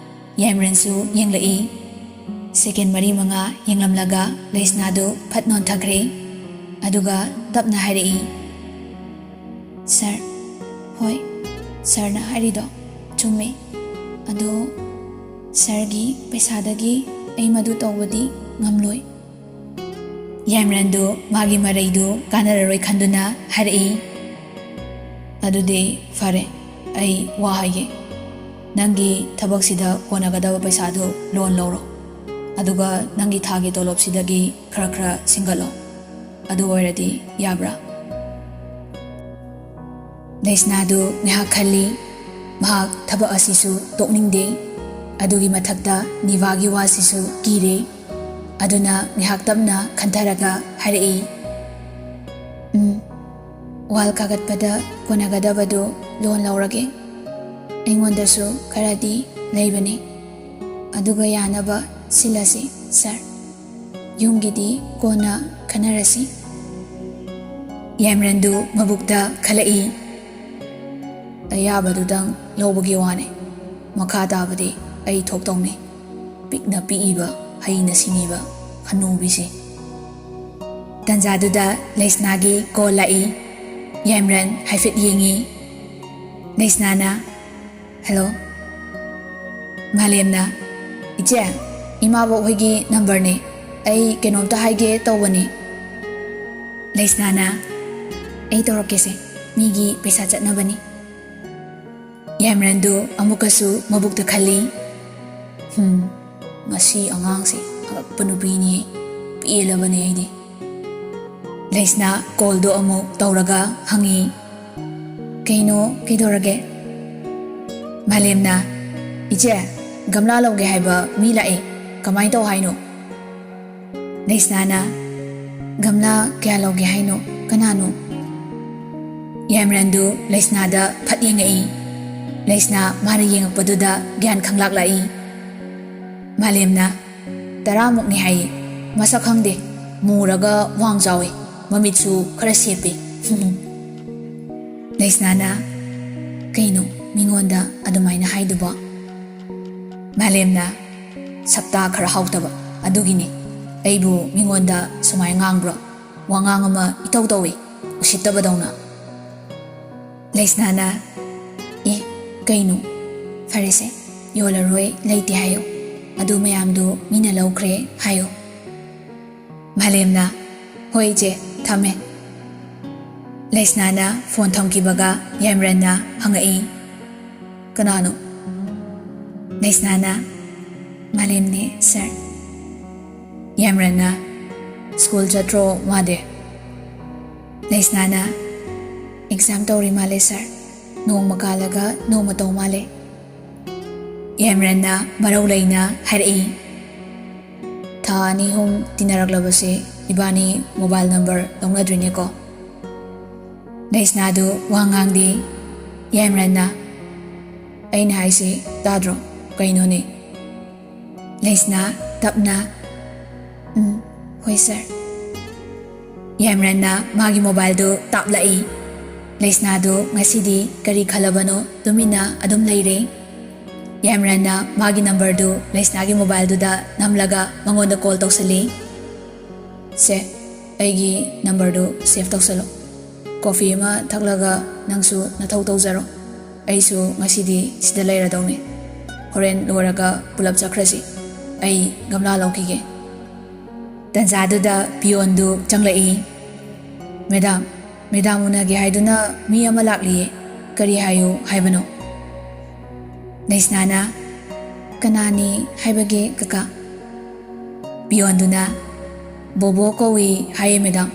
ꯌꯥꯏꯃꯔꯟꯁꯨ ꯌꯦꯡꯂꯛꯏ꯫ ꯁꯦꯀꯦꯟ ꯃꯔꯤ ꯃꯉꯥ ꯌꯦꯡꯂꯝꯂꯒ ꯂꯩꯁꯅꯥꯗꯨ ꯐꯠ ꯅꯣꯟꯊꯈ꯭ꯔꯦ꯫ ꯑꯗꯨꯒ ꯇꯞꯅ ꯍꯥꯏꯔꯛꯏ, "ꯁꯥꯔ, ꯍꯣꯏ, ꯁꯥꯔꯅ ꯍꯥꯏꯔꯤꯗꯣ ꯆꯨꯝꯃꯦ꯫ ꯑꯗꯣ ꯁꯥꯔꯒꯤ ꯄꯩꯁꯥꯗꯒꯤ ꯑꯩ ꯃꯗꯨ ꯇꯧꯕꯗꯤ ꯉꯝꯂꯣꯏ꯫" ꯌꯥꯏꯃꯔꯟꯗꯨ ꯃꯥꯒꯤ ꯃꯔꯩꯗꯨ ꯀꯥꯟꯅꯔꯔꯣꯏ ꯈꯟꯗꯨꯅ ꯍꯥꯏꯔꯛꯏ, "ꯑꯗꯨꯗꯤ ꯐꯔꯦ, ꯑꯩ ꯋꯥ ꯍꯥꯏꯒꯦ꯫ ꯅꯪꯒꯤ ꯊꯕꯛꯁꯤꯗ ꯀꯣꯟꯅꯒꯗꯕ ꯄꯩꯁꯥꯗꯨ ꯂꯣꯟ ꯂꯧꯔꯣ꯫ ꯑꯗꯨꯒ ꯅꯪꯒꯤ ꯊꯥꯒꯤ ꯇꯣꯂꯣꯞꯁꯤꯗꯒꯤ ꯈꯔ ꯈꯔ ꯁꯤꯡꯒꯠꯂꯣ꯫ ꯑꯗꯨ ꯑꯣꯏꯔꯗꯤ ꯌꯥꯕ꯭ꯔꯥ?" ꯂꯩꯁꯅꯥꯗꯨ ꯉꯥꯏꯍꯥꯛ ꯈꯜꯂꯤ꯫ ꯃꯍꯥꯛ ꯊꯕꯛ ꯑꯁꯤꯁꯨ ꯇꯣꯛꯅꯤꯡꯗꯦ꯫ ꯑꯗꯨꯒꯤ ꯃꯊꯛꯇ ꯅꯤꯚꯥꯒꯤ ꯋꯥꯁꯤꯁꯨ ꯀꯤꯔꯦ꯫ ꯑꯗꯨꯅ ꯉꯥꯏꯍꯥꯛ ꯇꯞꯅ ꯈꯟꯊꯔꯒ ꯍꯥꯏꯔꯛꯏ, "ꯎꯝ, ꯋꯥꯜ ꯀꯥꯒꯠꯄꯗ ꯀꯣꯟꯅꯒꯗꯕꯗꯨ ꯂꯣꯟ ꯂꯧꯔꯒꯦ꯫ ꯑꯩꯉꯣꯟꯗꯁꯨ ꯈꯔꯗꯤ ꯂꯩꯕꯅꯤ꯫ ꯑꯗꯨꯒ ꯌꯥꯅꯕ ꯁꯤꯜꯂꯁꯤ, ꯁꯥꯔ꯫ ꯌꯨꯝꯒꯤꯗꯤ ꯀꯣꯟꯅ ꯈꯟꯅꯔꯁꯤ꯫" ꯌꯥꯏꯃꯔꯟꯗꯨ ꯃꯕꯨꯛꯇ ꯈꯜꯂꯛꯏ, "ꯑꯌꯥꯕꯗꯨꯗꯪ ꯂꯧꯕꯒꯤ ꯋꯥꯅꯤ꯫ ꯃꯈꯥ ꯇꯥꯕꯗꯤ ꯑꯩ ꯊꯣꯛꯇꯧꯅꯤ꯫" ꯄꯤꯛꯅ ꯄꯤꯛꯏꯕ, ꯍꯩꯅ ꯁꯤꯡꯉꯤꯕ ꯍꯅꯨꯕꯤꯁꯦ꯫ ꯇꯟꯖꯥꯗꯨꯗ ꯂꯩꯁꯅꯥꯒꯤ ꯀꯣꯜ ꯂꯥꯛꯏ꯫ ꯌꯥꯏꯃꯔꯟ ꯍꯥꯏꯐꯦꯠ ꯌꯦꯡꯉꯤ꯫ ꯂꯩꯁꯅꯥꯅ, "ꯍꯜꯂꯣ꯫" ꯃꯥꯂꯦꯝꯅ, "ꯏꯆꯦ, ꯏꯃꯥꯕꯣꯛ ꯍꯣꯏꯒꯤ ꯅꯝꯕꯔꯅꯦ꯫ ꯑꯩ ꯀꯩꯅꯣꯝꯇ ꯍꯥꯏꯒꯦ ꯇꯧꯕꯅꯤ꯫" ꯂꯩꯁꯅꯥꯅ, "ꯑꯩ ꯇꯧꯔꯛꯀꯦꯁꯦ, ꯃꯤꯒꯤ ꯄꯩꯁꯥ ꯆꯠꯅꯕꯅꯤ꯫" ꯌꯥꯏꯃꯔꯟꯗꯨ ꯑꯃꯨꯛꯀꯁꯨ ꯃꯕꯨꯛꯇ ꯈꯜꯂꯤ, "ꯍꯨꯝ, ꯃꯁꯤ ꯑꯉꯥꯡꯁꯤ ꯑꯉꯛꯄ ꯅꯨꯄꯤꯅꯤ, ꯄꯦꯜꯂꯕꯅꯤ ꯑꯩꯗꯤ꯫" ꯂꯩꯁꯅꯥ ꯀꯣꯜꯗꯣ ꯑꯃꯨꯛ ꯇꯧꯔꯒ ꯍꯪꯉꯤ, "ꯀꯩꯅꯣ, ꯀꯩꯗꯧꯔꯒꯦ?" ꯃꯥꯂꯦꯝꯅ, "ꯏꯆꯦ, ꯒꯝꯂꯥ ꯂꯧꯒꯦ ꯍꯥꯏꯕ ꯃꯤ ꯂꯥꯛꯑꯦ, ꯀꯃꯥꯏꯅ ꯇꯧ ꯍꯥꯏꯅꯣ?" ꯂꯩꯁꯅꯥꯅ, "ꯒꯝꯂꯥ ꯀꯌꯥ ꯂꯧꯒꯦ ꯍꯥꯏꯅꯣ? ꯀꯅꯥꯅꯣ?" ꯌꯥꯏꯃꯔꯟꯗꯨ ꯂꯩꯁꯅꯥꯗ ꯐꯠ ꯌꯦꯡꯉꯛꯏ꯫ ꯂꯩꯁꯅꯥ ꯃꯥꯅ ꯌꯦꯡꯉꯛꯄꯗꯨꯗ ꯒ꯭ꯌꯥꯟ ꯈꯪꯂꯥꯛ ꯂꯥꯛꯏ꯫ ꯃꯥꯂꯦꯝꯅ, "ꯇꯔꯥꯃꯨꯛꯅꯤ ꯍꯥꯏꯌꯦ꯫ ꯃꯁꯛ ꯈꯪꯗꯦ꯫ ꯃꯨꯔꯒ ꯋꯥꯡ ꯆꯥꯎꯋꯤ꯫ ꯃꯃꯤꯠꯁꯨ ꯈꯔ ꯁꯦꯞꯄꯤ꯫" ꯂꯩꯁꯅꯥꯅ, "ꯀꯩꯅꯣ, ꯃꯤꯉꯣꯟꯗ ꯑꯗꯨꯃꯥꯏꯅ ꯍꯥꯏꯗꯨꯕꯣ?" ꯃꯥꯂꯦꯝꯅ, "ꯁꯛꯇꯥ ꯈꯔ ꯍꯥꯎꯇꯕ ꯑꯗꯨꯒꯤꯅꯤ꯫ ꯑꯩꯕꯨ ꯃꯤꯉꯣꯟꯗ ꯁꯨꯃꯥꯏ ꯉꯥꯡꯕ꯭ꯔꯣ? ꯋꯥꯉꯥꯡ ꯑꯃ ꯏꯇꯧ ꯇꯧꯏ, ꯎꯁꯤꯠꯇꯕꯗꯧꯅ꯫" ꯂꯩꯁꯅꯥꯅ, "ꯑꯦ, ꯀꯩꯅꯣ? ꯐꯔꯦꯁꯦ, ꯌꯣꯜꯂꯔꯣꯏ, ꯂꯩꯇꯦ ꯍꯥꯏꯌꯣ꯫ ꯑꯗꯨ ꯃꯌꯥꯝꯗꯣ ꯃꯤꯅ ꯂꯧꯈ꯭ꯔꯦ ꯍꯥꯏꯌꯣ꯫" ꯃꯥꯂꯦꯝꯅ, "ꯍꯣꯏ ꯏꯆꯦ, ꯊꯝꯃꯦ꯫" ꯂꯩꯁꯅꯥꯅ ꯐꯣꯟ ꯊꯝꯈꯤꯕꯒ ꯌꯥꯏꯃꯔꯟꯅ ꯍꯪꯉꯛꯏ, "ꯀꯅꯥꯅꯣ?" ꯂꯩꯁꯅꯥꯅ, "ꯃꯥꯂꯦꯝꯅꯦ, ꯁꯥꯔ꯫" ꯌꯥꯏꯃꯔꯟꯅ, "ꯁ꯭ꯀꯨꯜ ꯆꯠꯇ꯭ꯔꯣ ꯃꯥꯗꯤ?" ꯂꯩꯁꯅꯥꯅ, "ꯑꯦꯛꯖꯥꯝ ꯇꯧꯔꯤ ꯃꯥꯜꯂꯦ, ꯁꯥꯔ꯫ ꯅꯣꯡꯃ ꯀꯥꯜꯂꯒ ꯅꯣꯡꯃ ꯇꯧ ꯃꯥꯜꯂꯦ꯫" ꯌꯥꯏꯃꯔꯟꯅ ꯃꯔꯧ ꯂꯩꯅ ꯍꯥꯏꯔꯛꯏ, ꯊꯥ ꯑꯅꯤ ꯑꯍꯨꯝ ꯇꯤꯟꯅꯔꯛꯂꯕꯁꯦ ꯏꯕꯥꯅꯤ ꯃꯣꯕꯥꯏꯜ ꯅꯝꯕꯔ ꯂꯧꯅꯗ꯭ꯔꯤꯅꯦꯀꯣ꯫ ꯂꯩꯁꯅꯥꯗꯨ ꯋꯥ ꯉꯥꯡꯗꯦ꯫ ꯌꯥꯏꯃꯔꯟꯅ, "ꯑꯩꯅ ꯍꯥꯏꯁꯤ ꯇꯥꯗ꯭ꯔꯣ? ꯀꯩꯅꯣꯅꯦ?" ꯂꯩꯁꯅꯥ ꯇꯞꯅ, "ꯎꯝ, ꯍꯣꯏ ꯁꯥꯔ꯫" ꯌꯥꯏꯃꯔꯟꯅ ꯃꯥꯒꯤ ꯃꯣꯕꯥꯏꯜꯗꯨ ꯇꯥꯞꯂꯛꯏ꯫ ꯂꯩꯁꯅꯥꯗꯨ ꯉꯁꯤꯗꯤ ꯀꯔꯤ ꯈꯜꯂꯕꯅꯣ ꯇꯨꯃꯤꯟꯅ ꯑꯗꯨꯝ ꯂꯩꯔꯦ꯫ ꯌꯥꯏꯃꯔꯟꯅ ꯃꯥꯒꯤ ꯅꯝꯕꯔꯗꯨ ꯂꯩꯁꯅꯥꯒꯤ ꯃꯣꯕꯥꯏꯜꯗꯨꯗ ꯅꯝꯂꯒ ꯃꯉꯣꯟꯗ ꯀꯣꯜ ꯇꯧꯁꯜꯂꯤ꯫ "ꯁꯦ, ꯑꯩꯒꯤ ꯅꯝꯕꯔꯗꯨ ꯁꯦꯚ ꯇꯧꯁꯜꯂꯣ꯫ ꯀꯣꯐꯤ ꯑꯃ ꯊꯛꯂꯒ ꯅꯪꯁꯨ ꯅꯊꯧ ꯇꯧꯖꯔꯣ꯫ ꯑꯩꯁꯨ ꯉꯁꯤꯗꯤ ꯁꯤꯗ ꯂꯩꯔꯗꯧꯅꯤ꯫ ꯍꯣꯔꯦꯟ ꯂꯣꯏꯔꯒ ꯄꯨꯂꯞ ꯆꯠꯈ꯭ꯔꯁꯤ꯫ ꯑꯩ ꯒꯝꯂꯥ ꯂꯧꯈꯤꯒꯦ꯫" ꯇꯟꯖꯥꯗꯨꯗ ꯄꯤꯌꯣꯟꯗꯨ ꯆꯪꯂꯛꯏ꯫ "ꯃꯦꯗꯥꯝ, ꯃꯦꯗꯥꯝ ꯎꯅꯒꯦ ꯍꯥꯏꯗꯨꯅ ꯃꯤ ꯑꯃ ꯂꯥꯛꯂꯤꯌꯦ꯫ ꯀꯔꯤ ꯍꯥꯏꯌꯨ ꯍꯥꯏꯕꯅꯣ?" ꯂꯩꯁꯅꯥꯅ, "ꯀꯅꯥꯅꯤ ꯍꯥꯏꯕꯒꯦ ꯀꯀꯥ?" ꯄꯤꯌꯣꯟꯗꯨꯅ, "ꯕꯣꯕꯣ ꯀꯧꯏ ꯍꯥꯏꯌꯦ ꯃꯦꯗꯥꯝ꯫"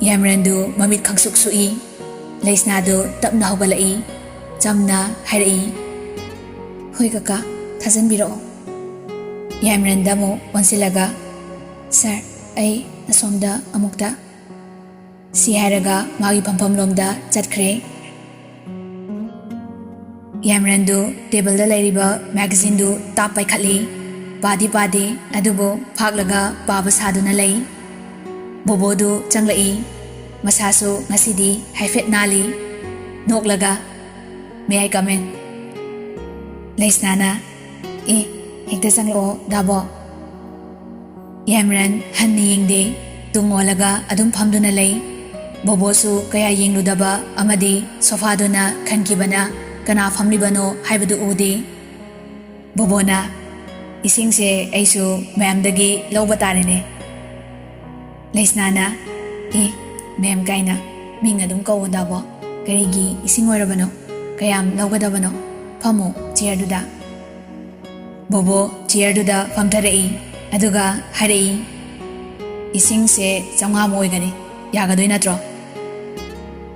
ꯌꯥꯏꯃꯔꯟꯗꯨ ꯃꯃꯤꯠ ꯈꯪꯁꯨꯛ ꯁꯨꯛꯏ꯫ ꯂꯩꯁꯅꯥꯗꯨ ꯇꯞꯅ ꯍꯧꯒꯠꯂꯛꯏ꯫ ꯆꯝꯅ ꯍꯥꯏꯔꯛꯏ, "ꯍꯣꯏ ꯀꯀꯥ, ꯊꯥꯖꯟꯕꯤꯔꯛꯑꯣ꯫" ꯌꯥꯏꯃꯔꯟꯗ ꯑꯃꯨꯛ ꯑꯣꯟꯁꯤꯜꯂꯒ, "ꯁꯥꯔ, ꯑꯩ ꯑꯁꯣꯝꯗ ꯑꯃꯨꯛꯇ꯫" ꯁꯤ ꯍꯥꯏꯔꯒ ꯃꯥꯒꯤ ꯐꯝꯐꯝꯂꯣꯝꯗ ꯆꯠꯈ꯭ꯔꯦ꯫ ꯌꯥꯏꯃꯔꯟꯗꯨ ꯇꯦꯕꯜꯗ ꯂꯩꯔꯤꯕ ꯃꯦꯒꯥꯖꯤꯟꯗꯨ ꯇꯥꯞ ꯄꯥꯏꯈꯠꯂꯤ꯫ ꯄꯥꯗꯤ ꯄꯥꯗꯦ, ꯑꯗꯨꯕꯨ ꯐꯥꯛꯂꯒ ꯄꯥꯕ ꯁꯥꯗꯨꯅ ꯂꯩ꯫ ꯕꯣꯕꯣꯗꯨ ꯆꯪꯂꯛꯏ꯫ ꯃꯁꯥꯁꯨ ꯉꯁꯤꯗꯤ ꯍꯥꯏꯐꯦꯠ ꯅꯥꯜꯂꯤ꯫ ꯅꯣꯛꯂꯒ, "May I come in?" ꯂꯩꯁꯅꯥꯅ, "ꯑꯦ, ꯍꯦꯛꯇ ꯆꯪꯂꯛꯑꯣ ꯗꯥꯕꯣ꯫" ꯌꯥꯏꯃꯔꯟ ꯍꯟꯅ ꯌꯦꯡꯗꯦ꯫ ꯇꯨꯡ ꯑꯣꯜꯂꯒ ꯑꯗꯨꯝ ꯐꯝꯗꯨꯅ ꯂꯩ꯫ ꯕꯣꯕꯣꯁꯨ ꯀꯌꯥ ꯌꯦꯡꯂꯨꯗꯕ ꯑꯃꯗꯤ ꯁꯣꯐꯥꯗꯨꯅ ꯈꯟꯈꯤꯕꯅ ꯀꯅꯥ ꯐꯝꯂꯤꯕꯅꯣ ꯍꯥꯏꯕꯗꯨ ꯎꯗꯦ꯫ ꯕꯣꯕꯣꯅ, "ꯏꯁꯤꯡꯁꯦ ꯑꯩꯁꯨ ꯃꯦꯝꯗꯒꯤ ꯂꯧꯕ ꯇꯥꯔꯦꯅꯦ꯫" ꯂꯩꯁꯅꯥꯅ, "ꯑꯦ, ꯃꯦꯝ ꯀꯥꯏꯅ ꯃꯤꯡ ꯑꯗꯨꯝ ꯀꯧꯑꯣꯗꯥꯕꯣ꯫ ꯀꯔꯤꯒꯤ ꯏꯁꯤꯡ ꯑꯣꯏꯔꯕꯅꯣ? ꯀꯌꯥꯝ ꯂꯧꯒꯗꯕꯅꯣ? ꯐꯝꯃꯣ ꯆꯤꯌꯔꯗꯨꯗ꯫" ꯕꯣꯕꯣ ꯆꯤꯌꯔꯗꯨꯗ ꯐꯝꯊꯔꯛꯏ꯫ ꯑꯗꯨꯒ ꯍꯥꯏꯔꯛꯏ, "ꯏꯁꯤꯡꯁꯦ ꯆꯥꯝꯃꯉꯥꯃꯨꯛ ꯑꯣꯏꯒꯅꯤ꯫ ꯌꯥꯒꯗꯣꯏ ꯅꯠꯇ꯭ꯔꯣ?"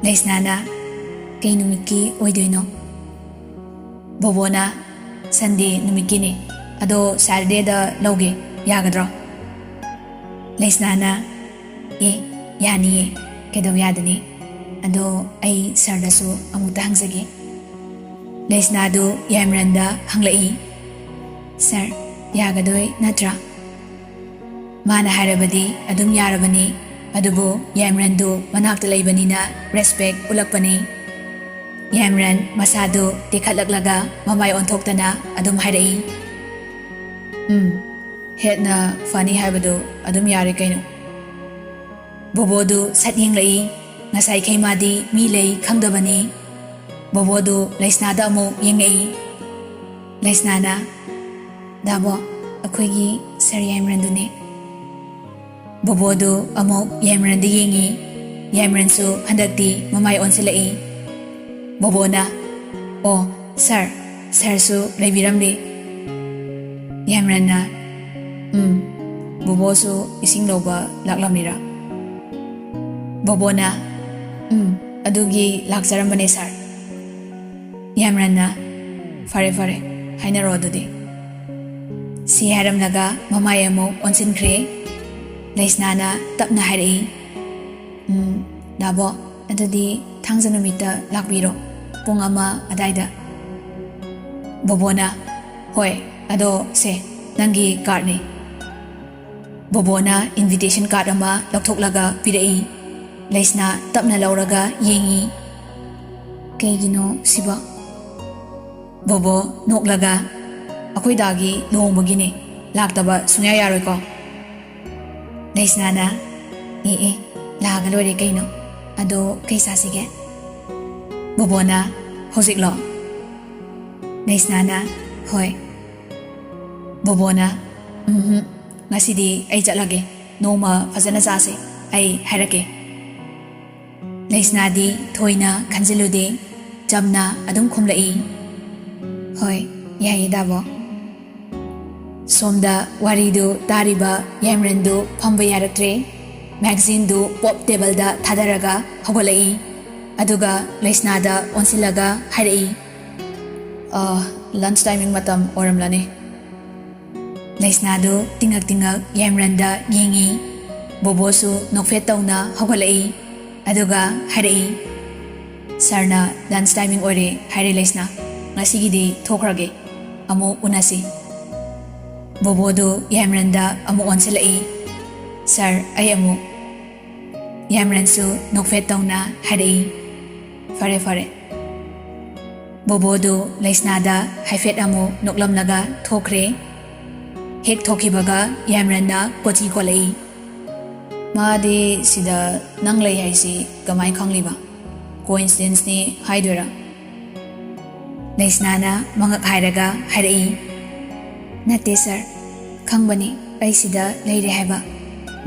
ꯂꯩꯁꯅꯥꯅ, "ꯀꯩ ꯅꯨꯃꯤꯠꯀꯤ ꯑꯣꯏꯗꯣꯏꯅꯣ?" ꯕꯣꯕꯣꯅ, "ꯁꯟꯗꯦ ꯅꯨꯃꯤꯠꯀꯤꯅꯤ꯫ ꯑꯗꯣ ꯁꯦꯇꯔꯗꯦꯗ ꯂꯧꯒꯦ꯫ ꯌꯥꯒꯗ꯭ꯔꯣ? ꯂꯩꯁꯅꯥꯅ, "ꯑꯦ, ꯌꯥꯅꯤꯌꯦ, ꯀꯩꯗꯧ ꯌꯥꯗꯅꯤ? ꯑꯗꯣ ꯑꯩ ꯁꯥꯔꯗꯁꯨ ꯑꯃꯨꯛꯇ ꯍꯪꯖꯒꯦ꯫" ꯂꯩꯁꯅꯥꯗꯨ ꯌꯥꯏꯃꯔꯟꯗ ꯍꯪꯂꯛꯏ, "ꯁꯥꯔ, ꯌꯥꯒꯗꯣꯏ ꯅꯠꯇ꯭ꯔꯥ?" ꯃꯥꯅ ꯍꯥꯏꯔꯕꯗꯤ ꯑꯗꯨꯝ ꯌꯥꯔꯕꯅꯤ, ꯑꯗꯨꯕꯨ ꯌꯥꯏꯃꯔꯟꯗꯨ ꯃꯅꯥꯛꯇ ꯂꯩꯕꯅꯤꯅ ꯔꯦꯁꯄꯦꯛ ꯎꯠꯂꯛꯄꯅꯤ꯫ ꯌꯥꯏꯃꯔꯟ ꯃꯁꯥꯗꯨ ꯇꯦꯛꯈꯠꯂꯛꯂꯒ ꯃꯃꯥꯏ ꯑꯣꯟꯊꯣꯛꯇꯅ ꯑꯗꯨꯝ ꯍꯥꯏꯔꯛꯏ, "ꯎꯝ, ꯍꯦꯠꯅ ꯐꯅꯤ ꯍꯥꯏꯕꯗꯨ ꯑꯗꯨꯝ ꯌꯥꯔꯦ ꯀꯩꯅꯣ꯫" ꯕꯣꯕꯣꯗꯨ ꯁꯠ ꯌꯦꯡꯂꯛꯏ꯫ ꯉꯁꯥꯏꯈꯩ ꯃꯥꯗꯤ ꯃꯤ ꯂꯩ ꯈꯪꯗꯕꯅꯤ꯫ ꯕꯣꯕꯣꯗꯨ ꯂꯩꯁꯅꯥꯗ ꯑꯃꯨꯛ ꯌꯦꯡꯉꯛꯏ꯫ ꯂꯩꯁꯅꯥꯅ, "ꯗꯥꯕꯣ, ꯑꯩꯈꯣꯏꯒꯤ ꯁꯥꯔ ꯌꯥꯏꯃꯔꯟꯗꯨꯅꯦ꯫" ꯕꯣꯕꯣꯗꯨ ꯑꯃꯨꯛ ꯌꯥꯏꯃꯔꯟꯗ ꯌꯦꯡꯉꯤ꯫ ꯌꯥꯏꯃꯔꯟꯁꯨ ꯍꯟꯗꯛꯇꯤ ꯃꯃꯥꯏ ꯑꯣꯟꯁꯤꯜꯂꯛꯏ꯫ ꯕꯣꯕꯣꯅ, "ꯑꯣ, ꯁꯥꯔ, ꯁꯥꯔꯁꯨ ꯂꯩꯕꯤꯔꯝꯂꯦ꯫" ꯌꯥꯏꯃꯔꯟꯅ, "ꯎꯝ, ꯕꯣꯕꯣꯁꯨ ꯏꯁꯤꯡ ꯂꯧꯕ ꯂꯥꯛꯂꯝꯃꯤꯔꯥ?" ꯕꯣꯕꯣꯅ, "ꯎꯝ, ꯑꯗꯨꯒꯤ ꯂꯥꯛꯆꯔꯝꯕꯅꯦ, ꯁꯥꯔ꯫" ꯌꯥꯏꯃꯔꯟꯅ, "ꯐꯔꯦ, ꯐꯔꯦ, ꯍꯥꯏꯅꯔꯣ ꯑꯗꯨꯗꯤ꯫" ꯁꯤ ꯍꯥꯏꯔꯝꯂꯒ ꯃꯃꯥꯏ ꯑꯃꯨꯛ ꯑꯣꯟꯁꯤꯟꯈ꯭ꯔꯦ꯫ ꯂꯩꯁꯅꯥꯅ ꯇꯞꯅ ꯍꯥꯏꯔꯛꯏ, "ꯎꯝ, ꯗꯥꯕꯣ, ꯑꯗꯨꯗꯤ ꯊꯥꯡꯖ ꯅꯨꯃꯤꯠꯇ ꯂꯥꯛꯄꯤꯔꯣ, ꯄꯨꯡ ꯑꯃ ꯑꯗꯥꯏꯗ꯫" ꯕꯣꯕꯣꯅ, "ꯍꯣꯏ, ꯑꯗꯣ ꯁꯦ, ꯅꯪꯒꯤ ꯀꯥꯔꯠꯅꯤ꯫" ꯕꯣꯕꯣꯅ ꯏꯟꯚꯤꯇꯦꯁꯟ ꯀꯥꯔꯠ ꯑꯃ ꯂꯧꯊꯣꯛꯂꯒ ꯄꯤꯔꯛꯏ꯫ ꯂꯩꯁꯅꯥ ꯇꯞꯅ ꯂꯧꯔꯒ ꯌꯦꯡꯉꯤ꯫ "ꯀꯩꯒꯤꯅꯣ ꯁꯤꯕꯣ?" ꯕꯣꯕꯣ ꯅꯣꯛꯂꯒ, "ꯑꯩꯈꯣꯏ ꯗꯥꯒꯤ ꯂꯨꯍꯣꯡꯕꯒꯤꯅꯦ, ꯂꯥꯛꯇꯕ ꯁꯨꯡꯌꯥ ꯌꯥꯔꯣꯏꯀꯣ?" ꯂꯩꯁꯅꯥꯅ, "ꯑꯦ ꯑꯦ, ꯂꯥꯛꯑꯒ ꯂꯣꯏꯔꯦ ꯀꯩꯅꯣ꯫ ꯑꯗꯣ ꯀꯩ ꯆꯥꯁꯤꯒꯦ?" ꯕꯣꯕꯣꯅ, "ꯍꯧꯖꯤꯛꯂꯣ?" ꯂꯩꯁꯅꯥꯅ, "ꯍꯣꯏ꯫" ꯕꯣꯕꯣꯅ, "ꯎꯝꯍꯨꯝ, ꯉꯁꯤꯗꯤ ꯑꯩ ꯆꯠꯂꯒꯦ꯫ ꯅꯣꯡꯃ ꯐꯖꯅ ꯆꯥꯁꯦ, ꯑꯩ ꯍꯥꯏꯔꯛꯀꯦ꯫" ꯂꯩꯁꯅꯥꯗꯤ ꯊꯣꯏꯅ ꯈꯟꯖꯤꯜꯂꯨꯗꯦ, ꯆꯝꯅ ꯑꯗꯨꯝ ꯈꯨꯝꯂꯛꯏ, "ꯍꯣꯏ, ꯌꯥꯏꯌꯦ ꯗꯥꯕꯣ꯫" ꯁꯣꯝꯗ ꯋꯥꯔꯤꯗꯨ ꯇꯥꯔꯤꯕ ꯌꯥꯏꯃꯔꯟꯗꯨ ꯐꯝꯕ ꯌꯥꯔꯛꯇ꯭ꯔꯦ꯫ ꯃꯦꯒꯥꯖꯤꯟꯗꯨ ꯄꯣꯞ ꯇꯦꯕꯜꯗ ꯊꯥꯗꯔꯒ ꯍꯧꯒꯠꯂꯛꯏ꯫ ꯑꯗꯨꯒ ꯂꯩꯁꯅꯥꯗ ꯑꯣꯟꯁꯤꯜꯂꯒ ꯍꯥꯏꯔꯛꯏ, "ꯑ, ꯂꯟꯆ ꯇꯥꯏꯃꯤꯡ ꯃꯇꯝ ꯑꯣꯏꯔꯝꯂꯅꯤ꯫" ꯂꯩꯁꯅꯥꯗꯨ ꯇꯤꯡꯉꯛ ꯇꯤꯡꯉꯛ ꯌꯥꯏꯃꯔꯟꯗ ꯌꯦꯡꯉꯤ꯫ ꯕꯣꯕꯣꯁꯨ ꯅꯣꯛꯐꯦꯠ ꯇꯧꯅ ꯍꯧꯒꯠꯂꯛꯏ꯫ ꯑꯗꯨꯒ ꯍꯥꯏꯔꯛꯏ, "ꯁꯥꯔꯅ ꯂꯟꯆ ꯇꯥꯏꯃꯤꯡ ꯑꯣꯏꯔꯦ ꯍꯥꯏꯔꯦ ꯂꯩꯁꯅꯥ꯫ ꯉꯁꯤꯒꯤꯗꯤ ꯊꯣꯛꯈ꯭ꯔꯒꯦ꯫ ꯑꯃꯨꯛ ꯎꯅꯁꯤ꯫" ꯕꯣꯕꯣꯗꯨ ꯌꯥꯏꯃꯔꯟꯗ ꯑꯃꯨꯛ ꯑꯣꯟꯁꯤꯜꯂꯛꯏ꯫ "ꯁꯥꯔ, ꯑꯩ ꯑꯃꯨꯛ꯫" ꯌꯥꯏꯃꯔꯟꯁꯨ ꯅꯣꯛꯐꯦꯠ ꯇꯧꯅ ꯍꯥꯏꯔꯛꯏ, "ꯐꯔꯦ, ꯐꯔꯦ꯫" ꯕꯣꯕꯣꯗꯨ ꯂꯩꯁꯅꯥꯗ ꯍꯥꯏꯐꯦꯠ ꯑꯃꯨꯛ ꯅꯣꯛꯂꯝꯂꯒ ꯊꯣꯛꯈ꯭ꯔꯦ꯫ ꯍꯦꯛ ꯊꯣꯛꯈꯤꯕꯒ ꯌꯥꯏꯃꯔꯟꯅ ꯀꯣꯆꯤ ꯀꯣꯜꯂꯛꯏ꯫ "ꯃꯥꯗꯤ ꯁꯤꯗ ꯅꯪ ꯂꯩ ꯍꯥꯏꯁꯤ ꯀꯃꯥꯏ ꯈꯪꯂꯤꯕ? ꯀꯣꯏꯟꯁꯤꯗꯦꯟꯁꯅꯤ ꯍꯥꯏꯗꯣꯏꯔꯥ?" ꯂꯩꯁꯅꯥꯅ ꯃꯉꯛ ꯍꯥꯏꯔꯒ ꯍꯥꯏꯔꯛꯏ, "ꯅꯠꯇꯦ ꯁꯥꯔ, ꯈꯪꯕꯅꯤ ꯑꯩ ꯁꯤꯗ ꯂꯩꯔꯦ ꯍꯥꯏꯕ꯫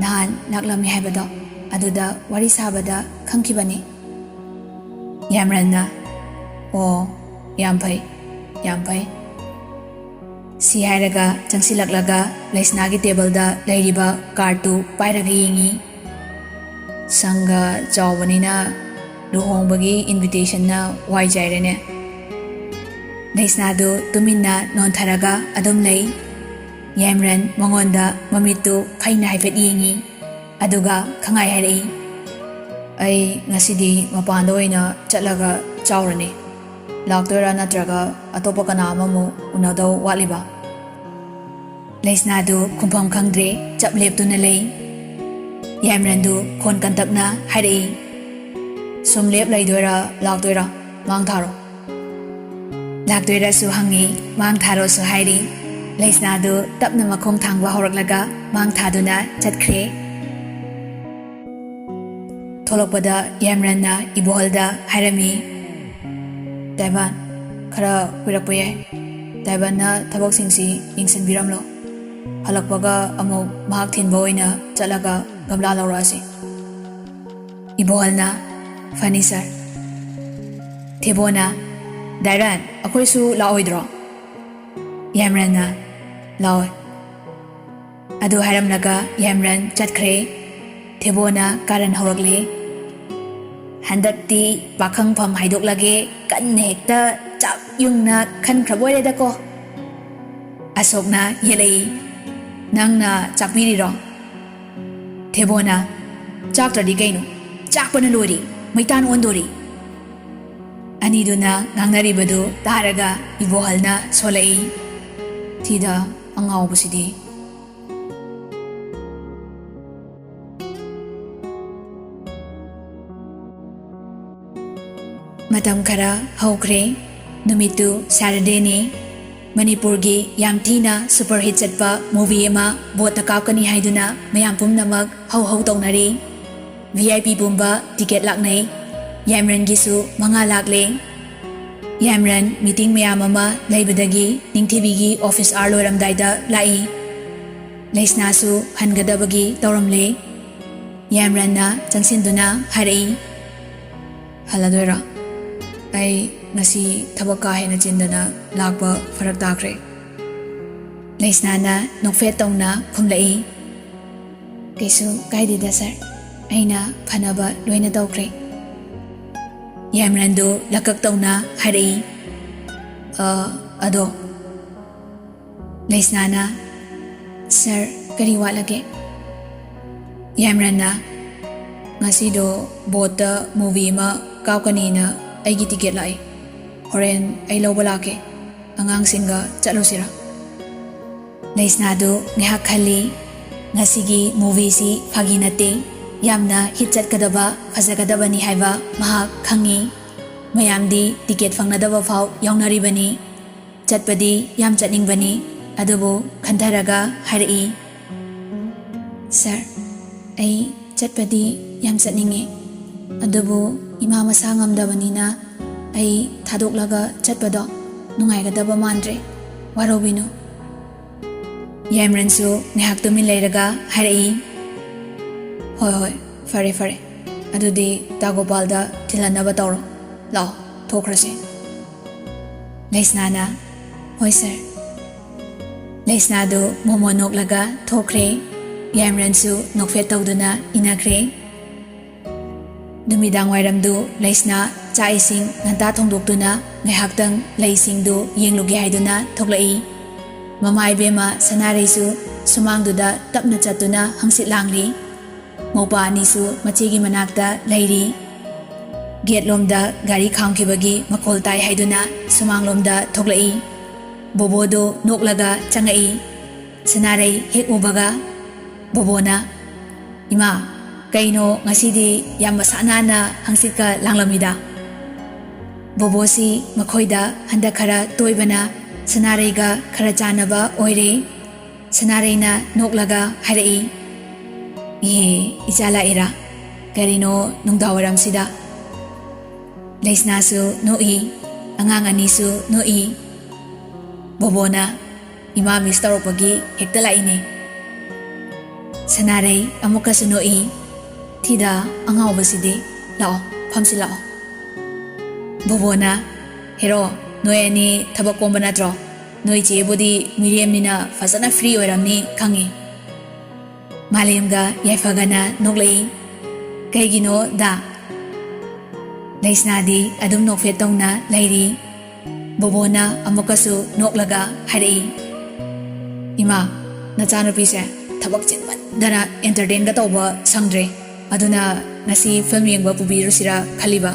ꯅꯍꯥꯟ ꯂꯥꯛꯂꯝꯃꯤ ꯍꯥꯏꯕꯗꯣ, ꯑꯗꯨꯗ ꯋꯥꯔꯤ ꯁꯥꯕꯗ ꯈꯪꯈꯤꯕꯅꯤ꯫" ꯌꯥꯝꯔꯟꯅ, "ꯑꯣ, ꯌꯥꯝ ꯐꯩ, ꯌꯥꯝ ꯐꯩ꯫" ꯁꯤ ꯍꯥꯏꯔꯒ ꯆꯪꯁꯤꯜꯂꯛꯂꯒ ꯂꯩꯁꯅꯥꯒꯤ ꯇꯦꯕꯜꯗ ꯂꯩꯔꯤꯕ ꯀꯥꯔꯠꯇꯨ ꯄꯥꯏꯔꯒ ꯌꯦꯡꯉꯤ꯫ "ꯁꯪꯒ ꯆꯥꯎꯕꯅꯤꯅ ꯂꯨꯍꯣꯡꯕꯒꯤ ꯏꯟꯚꯤꯇꯦꯁꯟꯅ ꯋꯥꯏ ꯆꯥꯏꯔꯦꯅꯦ꯫" ꯂꯩꯁꯅꯥꯗꯨ ꯇꯨꯃꯤꯟꯅ ꯅꯣꯟꯊꯔꯒ ꯑꯗꯨꯝ ꯂꯩ꯫ ꯌꯥꯏꯃꯔꯟ ꯃꯉꯣꯟꯗ ꯃꯃꯤꯠꯇꯨ ꯐꯩꯅ ꯍꯥꯏꯐꯦꯠ ꯌꯦꯡꯉꯤ꯫ ꯑꯗꯨꯒ ꯈꯪꯍꯥꯏ ꯍꯥꯏꯔꯛꯏ, "ꯑꯩ ꯉꯁꯤꯗꯤ ꯃꯄꯥꯟꯗ ꯑꯣꯏꯅ ꯆꯠꯂꯒ ꯆꯥꯎꯔꯅꯤ꯫ ꯂꯥꯛꯇꯣꯏꯔꯥ ꯅꯠꯇ꯭ꯔꯒ ꯑꯇꯣꯞꯄ ꯀꯅꯥ ꯑꯃꯃꯨꯛ ꯎꯅꯗꯧ ꯋꯥꯠꯂꯤꯕ?" ꯂꯩꯁꯅꯥꯗꯨ ꯈꯨꯝꯐꯝ ꯈꯪꯗ꯭ꯔꯦ, ꯆꯞ ꯂꯦꯞꯇꯨꯅ ꯂꯩ꯫ ꯌꯥꯏꯃꯔꯟꯗꯨ ꯈꯣꯟ ꯀꯟꯇꯛꯅ ꯍꯥꯏꯔꯛꯏ, "ꯁꯨꯝ ꯂꯦꯞ ꯂꯩꯗꯣꯏꯔꯥ, ꯂꯥꯛꯇꯣꯏꯔꯥ? ꯃꯥꯡ ꯊꯥꯔꯣ꯫" ꯂꯥꯛꯇꯣꯏꯔꯥꯁꯨ ꯍꯪꯉꯤ, ꯃꯥꯡ ꯊꯥꯔꯣꯁꯨ ꯍꯥꯏꯔꯤ꯫ ꯂꯩꯁꯅꯥꯗꯨ ꯇꯞꯅ ꯃꯈꯣꯡ ꯊꯥꯡꯕ ꯍꯧꯔꯛꯂꯒ ꯃꯥꯡ ꯊꯥꯗꯨꯅ ꯆꯠꯈ꯭ꯔꯦ꯫ ꯊꯣꯛꯂꯛꯄꯗ ꯌꯥꯏꯃꯔꯟꯅ ꯏꯕꯣꯍꯜꯗ ꯍꯥꯏꯔꯝꯃꯤ, "ꯇꯥꯏꯕꯟ, ꯈꯔ ꯀꯨꯏꯔꯛꯄ ꯌꯥꯏ꯫ ꯇꯥꯏꯕꯟꯅ ꯊꯕꯛꯁꯤꯡꯁꯤ ꯌꯦꯡꯁꯤꯟꯕꯤꯔꯝꯂꯣ꯫ ꯍꯜꯂꯛꯄꯒ ꯑꯃꯨꯛ ꯃꯍꯥꯛ ꯊꯤꯟꯕ ꯑꯣꯏꯅ ꯆꯠꯂꯒ ꯒꯝꯂꯥ ꯂꯧꯔꯛꯑꯁꯤ꯫" ꯏꯕꯣꯍꯜꯅ, "ꯐꯅꯤ ꯁꯥꯔ꯫" ꯊꯦꯕꯣꯅ, "ꯗꯥꯏꯔꯟ, ꯑꯩꯈꯣꯏꯁꯨ ꯂꯥꯛꯑꯣꯏꯗ꯭ꯔꯣ?" ꯌꯥꯏꯃꯔꯟꯅ, "ꯂꯥꯛꯑꯣꯏ꯫" ꯑꯗꯨ ꯍꯥꯏꯔꯝꯂꯒ ꯌꯥꯏꯃꯔꯟ ꯆꯠꯈ꯭ꯔꯦ꯫ ꯊꯦꯕꯣꯅ ꯀꯥꯔꯟ ꯍꯧꯔꯛꯂꯦ, "ꯍꯟꯗꯛꯇꯤ ꯄꯥꯈꯪꯐꯝ ꯍꯥꯏꯗꯣꯛꯂꯒꯦ, ꯀꯟꯅ ꯍꯦꯛꯇ ꯆꯥꯛ ꯌꯨꯡꯅ ꯈꯟꯈ꯭ꯔꯕ ꯑꯣꯏꯔꯦꯗꯀꯣ꯫" ꯑꯁꯣꯛꯅ ꯌꯦꯠꯂꯛꯏ, "ꯅꯪꯅ ꯆꯥꯛꯄꯤꯔꯤꯔꯣ?" ꯊꯦꯕꯣꯅ, "ꯆꯥꯛꯇ꯭ꯔꯗꯤ ꯀꯩꯅꯣ? ꯆꯥꯛꯄꯅ ꯂꯣꯏꯔꯦ, ꯃꯩꯇꯥꯟ ꯑꯣꯟꯗꯣꯔꯤ!" ꯑꯅꯤꯗꯨꯅ ꯉꯥꯡꯅꯔꯤꯕꯗꯨ ꯇꯥꯔꯒ ꯏꯕꯣꯍꯜꯅ ꯁꯣꯜꯂꯛꯏ, "ꯊꯤꯗ ꯑꯉꯥꯎꯕꯁꯤꯗꯤ!" ꯃꯇꯝ ꯈꯔ ꯍꯧꯈ꯭ꯔꯦ꯫ ꯅꯨꯃꯤꯠꯇꯨ Saturdayꯅꯤ꯫ ꯃꯅꯤꯄꯨꯔꯒꯤ ꯌꯥꯝ ꯊꯤꯅ superhit ꯆꯠꯄ movie ꯑꯃ boatꯇ ꯀꯥꯞꯀꯅꯤ ꯍꯥꯏꯗꯨꯅ ꯃꯌꯥꯝ ꯄꯨꯝꯅꯃꯛ ꯍꯧ ꯍꯧ ꯇꯧꯅꯔꯤ꯫ VIP ꯄꯨꯝꯕ ticket ꯂꯥꯛꯅꯩ꯫ ꯌꯥꯏꯃꯔꯟꯒꯤꯁꯨ ꯃꯉꯥ ꯂꯥꯛꯂꯦ꯫ ꯌꯥꯏꯃꯔꯟ meeting ꯃꯌꯥꯝ ꯑꯃ ꯂꯩꯕꯗꯒꯤ ꯅꯤꯡꯊꯤꯕꯤꯒꯤ office hour ꯂꯣꯏꯔꯝꯗꯥꯏꯗ ꯂꯥꯛꯏ꯫ ꯂꯩꯁꯅꯥꯁꯨ ꯍꯟꯒꯗꯕꯒꯤ ꯇꯧꯔꯝꯂꯦ꯫ ꯌꯥꯏꯃꯔꯟꯅ ꯆꯪꯁꯤꯟꯗꯨꯅ ꯍꯥꯏꯔꯛꯏ, "ꯍꯜꯂꯗꯣꯏꯔꯣ? ꯑꯩ ꯉꯁꯤ ꯊꯕꯛ ꯀꯥ ꯍꯦꯟꯅ ꯆꯤꯟꯗꯅ ꯂꯥꯛꯄ ꯐꯔꯛ ꯇꯥꯈ꯭ꯔꯦ꯫" ꯂꯩꯁꯅꯥꯅ ꯅꯣꯛꯐꯦꯠ ꯇꯧꯅ ꯈꯨꯝꯂꯛꯏ, "ꯀꯩꯁꯨ ꯀꯥꯏꯗꯦꯗ sir, ꯑꯩꯅ ꯐꯅꯕ ꯂꯣꯏꯅ ꯇꯧꯈ꯭ꯔꯦ꯫" ꯌꯥꯏꯃꯔꯟꯗꯨ ꯂꯀꯛ ꯇꯧꯅ ꯍꯥꯏꯔꯛꯏ, "ꯑ, ꯑꯗꯣ?" ꯂꯩꯁꯅꯥꯅ, "Sir, ꯀꯔꯤ ꯋꯥꯠꯂꯒꯦ?" ꯌꯥꯏꯃꯔꯟꯅ, "ꯉꯁꯤꯗꯣ boatꯇ movie ꯑꯃ ꯀꯥꯞꯀꯅꯤꯅ ꯑꯩꯒꯤ ticket ꯂꯥꯛꯑꯦ꯫ ꯍꯣꯔꯦꯟ ꯑꯩ ꯂꯧꯕ ꯂꯥꯛꯀꯦ꯫ ꯑꯉꯥꯡꯁꯤꯡꯒ ꯆꯠꯂꯨꯁꯤꯔꯥ?" ꯂꯩꯁꯅꯥꯗꯨ ꯉꯥꯏꯍꯥꯛ ꯈꯜꯂꯤ꯫ ꯉꯁꯤꯒꯤ movieꯁꯤ ꯐꯥꯒꯤ ꯅꯠꯇꯦ꯫ ꯌꯥꯝꯅ hit ꯆꯠꯀꯗꯕ, ꯐꯖꯒꯗꯕꯅꯤ ꯍꯥꯏꯕ ꯃꯍꯥꯛ ꯈꯪꯉꯤ꯫ ꯃꯌꯥꯝꯗꯤ ticket ꯐꯪꯅꯗꯕ ꯐꯥꯎ ꯌꯥꯎꯅꯔꯤꯕꯅꯤ꯫ ꯆꯠꯄꯗꯤ ꯌꯥꯝ ꯆꯠꯅꯤꯡꯕꯅꯤ, ꯑꯗꯨꯕꯨ ꯈꯟꯊꯔꯒ ꯍꯥꯏꯔꯛꯏ, "Sir, ꯑꯩ ꯆꯠꯄꯗꯤ ꯌꯥꯝ ꯆꯠꯅꯤꯡꯉꯤ, ꯑꯗꯨꯕꯨ ꯏꯃꯥ ꯃꯁꯥ ꯉꯝꯗꯕꯅꯤꯅ ꯑꯩ ꯊꯥꯗꯣꯛꯂꯒ ꯆꯠꯄꯗꯣ ꯅꯨꯡꯉꯥꯏꯒꯗꯕ ꯃꯥꯟꯗ꯭ꯔꯦ, ꯋꯥꯔꯧꯕꯤꯅꯨ꯫" ꯌꯥꯏꯃꯔꯟꯁꯨ ꯉꯥꯏꯍꯥꯛ ꯇꯨꯃꯤꯟ ꯂꯩꯔꯒ ꯍꯥꯏꯔꯛꯏ, "ꯍꯣꯏ, ꯍꯣꯏ, ꯐꯔꯦ, ꯐꯔꯦ, ꯑꯗꯨꯗꯤ ꯇꯥ ꯒꯣꯄꯥꯜꯗ ꯊꯤꯜꯍꯟꯅꯕ ꯇꯧꯔꯣ꯫ ꯂꯥꯛꯑꯣ, ꯊꯣꯛꯈ꯭ꯔꯁꯦ꯫" ꯂꯩꯁꯅꯥꯅ, "ꯍꯣꯏ sir꯫" ꯂꯩꯁꯅꯥꯗꯨ ꯃꯣꯃꯣꯟ ꯅꯣꯛꯂꯒ ꯊꯣꯛꯈ꯭ꯔꯦ꯫ ꯌꯥꯏꯃꯔꯟꯁꯨ ꯅꯣꯛꯐꯦꯠ ꯇꯧꯗꯨꯅ ꯏꯟꯅꯈ꯭ꯔꯦ꯫ ꯅꯨꯃꯤꯗꯥꯡ ꯋꯥꯏꯔꯝꯗꯨ ꯂꯩꯁꯅꯥ ꯆꯥꯛ ꯏꯁꯤꯡ ꯉꯟꯇꯥ ꯊꯣꯡꯗꯣꯛꯇꯨꯅ ꯉꯥꯏꯍꯥꯛꯇꯪ ꯂꯩꯁꯤꯡꯗꯨ ꯌꯦꯡꯂꯨꯒꯦ ꯍꯥꯏꯗꯨꯅ ꯊꯣꯛꯂꯛꯏ꯫ ꯃꯃꯥ ꯏꯕꯦꯝꯃ ꯁꯅꯥꯔꯩꯁꯨ ꯁꯨꯃꯥꯡꯗꯨꯗ ꯇꯞꯅ ꯆꯠꯇꯨꯅ ꯍꯪꯆꯤꯠ ꯂꯥꯡꯂꯤ꯫ ꯃꯧꯄꯥ ꯑꯅꯤꯁꯨ ꯃꯆꯦꯒꯤ ꯃꯅꯥꯛꯇ ꯂꯩꯔꯤ꯫ ꯒꯦꯠꯂꯣꯝꯗ ꯒꯥꯔꯤ ꯈꯥꯝꯈꯤꯕꯒꯤ ꯃꯈꯣꯜ ꯇꯥꯏ ꯍꯥꯏꯗꯨꯅ ꯁꯨꯃꯥꯡꯂꯣꯝꯗ ꯊꯣꯛꯂꯛꯏ꯫ ꯕꯣꯕꯣꯗꯨ ꯅꯣꯛꯂꯒ ꯆꯪꯉꯛꯏ꯫ ꯁꯅꯥꯔꯩ ꯍꯦꯛ ꯎꯕꯒ ꯕꯣꯕꯣꯅ, "ꯏꯃꯥ, ꯀꯩꯅꯣ ꯉꯁꯤꯗꯤ ꯌꯥꯝ ꯃꯁꯥ ꯅꯥꯟꯅ ꯍꯪꯆꯤꯠꯀ ꯂꯥꯡꯂꯝꯃꯤꯗ?" ꯕꯣꯕꯣꯁꯤ ꯃꯈꯣꯏꯗ ꯍꯟꯗꯛ ꯈꯔ ꯇꯣꯏꯕꯅ ꯁꯅꯥꯔꯩꯒ ꯈꯔ ꯆꯥꯟꯅꯕ ꯑꯣꯏꯔꯦ꯫ ꯁꯅꯥꯔꯩꯅ ꯅꯣꯛꯂꯒ ꯍꯥꯏꯔꯛꯏ, "ꯏꯍꯦ, ꯏꯆꯥ ꯂꯥꯛꯏꯔꯥ? ꯀꯔꯤꯅꯣ ꯅꯨꯡꯗꯥꯡꯋꯥꯏꯔꯝꯁꯤꯗ?" ꯂꯩꯁꯅꯥꯁꯨ ꯅꯣꯛꯏ, ꯑꯉꯥꯡ ꯑꯅꯤꯁꯨ ꯅꯣꯛꯏ꯫ ꯕꯣꯕꯣꯅ, "ꯏꯃꯥ miss ꯇꯧꯔꯛꯄꯒꯤ ꯍꯦꯛꯇ ꯂꯥꯛꯏꯅꯦ꯫" ꯁꯅꯥꯔꯩ ꯑꯃꯨꯛꯀꯁꯨ ꯅꯣꯛꯏ꯫ "ꯊꯤꯗ ꯑꯉꯥꯎꯕꯁꯤꯗꯤ, ꯂꯥꯛꯑꯣ, ꯐꯝꯁꯤ ꯂꯥꯛꯑꯣ꯫" ꯕꯣꯕꯣꯅ, "ꯍꯦꯔꯣ, ꯅꯣꯏ ꯑꯅꯤ ꯊꯕꯛ ꯀꯣꯝꯕ ꯅꯠꯇ꯭ꯔꯣ? ꯅꯣꯏ ꯆꯦꯕꯨꯗꯤ ꯃꯤꯔꯦꯝꯅꯤꯅ ꯐꯖꯅ free ꯑꯣꯏꯔꯝꯅꯤ ꯈꯪꯉꯤ꯫" ꯃꯥꯂꯦꯝꯒ ꯌꯥꯏꯐꯒꯅ ꯅꯣꯛꯂꯛꯏ꯫ "ꯀꯩꯒꯤꯅꯣ ꯗꯥ?" ꯂꯩꯁꯅꯥꯗꯤ ꯑꯗꯨꯝ ꯅꯣꯛꯐꯦꯠ ꯇꯧꯅ ꯂꯩꯔꯤ꯫ ꯕꯣꯕꯣꯅ ꯑꯃꯨꯛꯀꯁꯨ ꯅꯣꯛꯂꯒ ꯍꯥꯏꯔꯛꯏ, "ꯏꯃꯥ, ꯅꯆꯥꯅꯨꯄꯤꯁꯦ ꯊꯕꯛ ꯆꯤꯟꯃꯟꯗꯅ entertainꯒ ꯇꯧꯕ ꯁꯪꯗ꯭ꯔꯦ꯫ ꯑꯗꯨꯅ ꯉꯁꯤ film ꯌꯦꯡꯕ ꯄꯨꯕꯤꯔꯨꯁꯤꯔꯥ ꯈꯜꯂꯤꯕ꯫"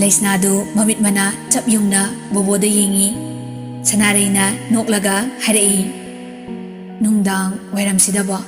ꯂꯩꯁꯅꯥꯗꯨ ꯃꯃꯤꯠ ꯃꯅꯥ ꯆꯞ ꯌꯨꯡꯅ ꯕꯣꯕꯣꯗ ꯌꯦꯡꯉꯤ꯫ ꯁꯅꯥꯔꯩꯅ ꯅꯣꯛꯂꯒ ꯍꯥꯏꯔꯛꯏ, "ꯅꯨꯡꯗꯥꯡ ꯋꯥꯏꯔꯝꯁꯤꯗꯕꯣ?"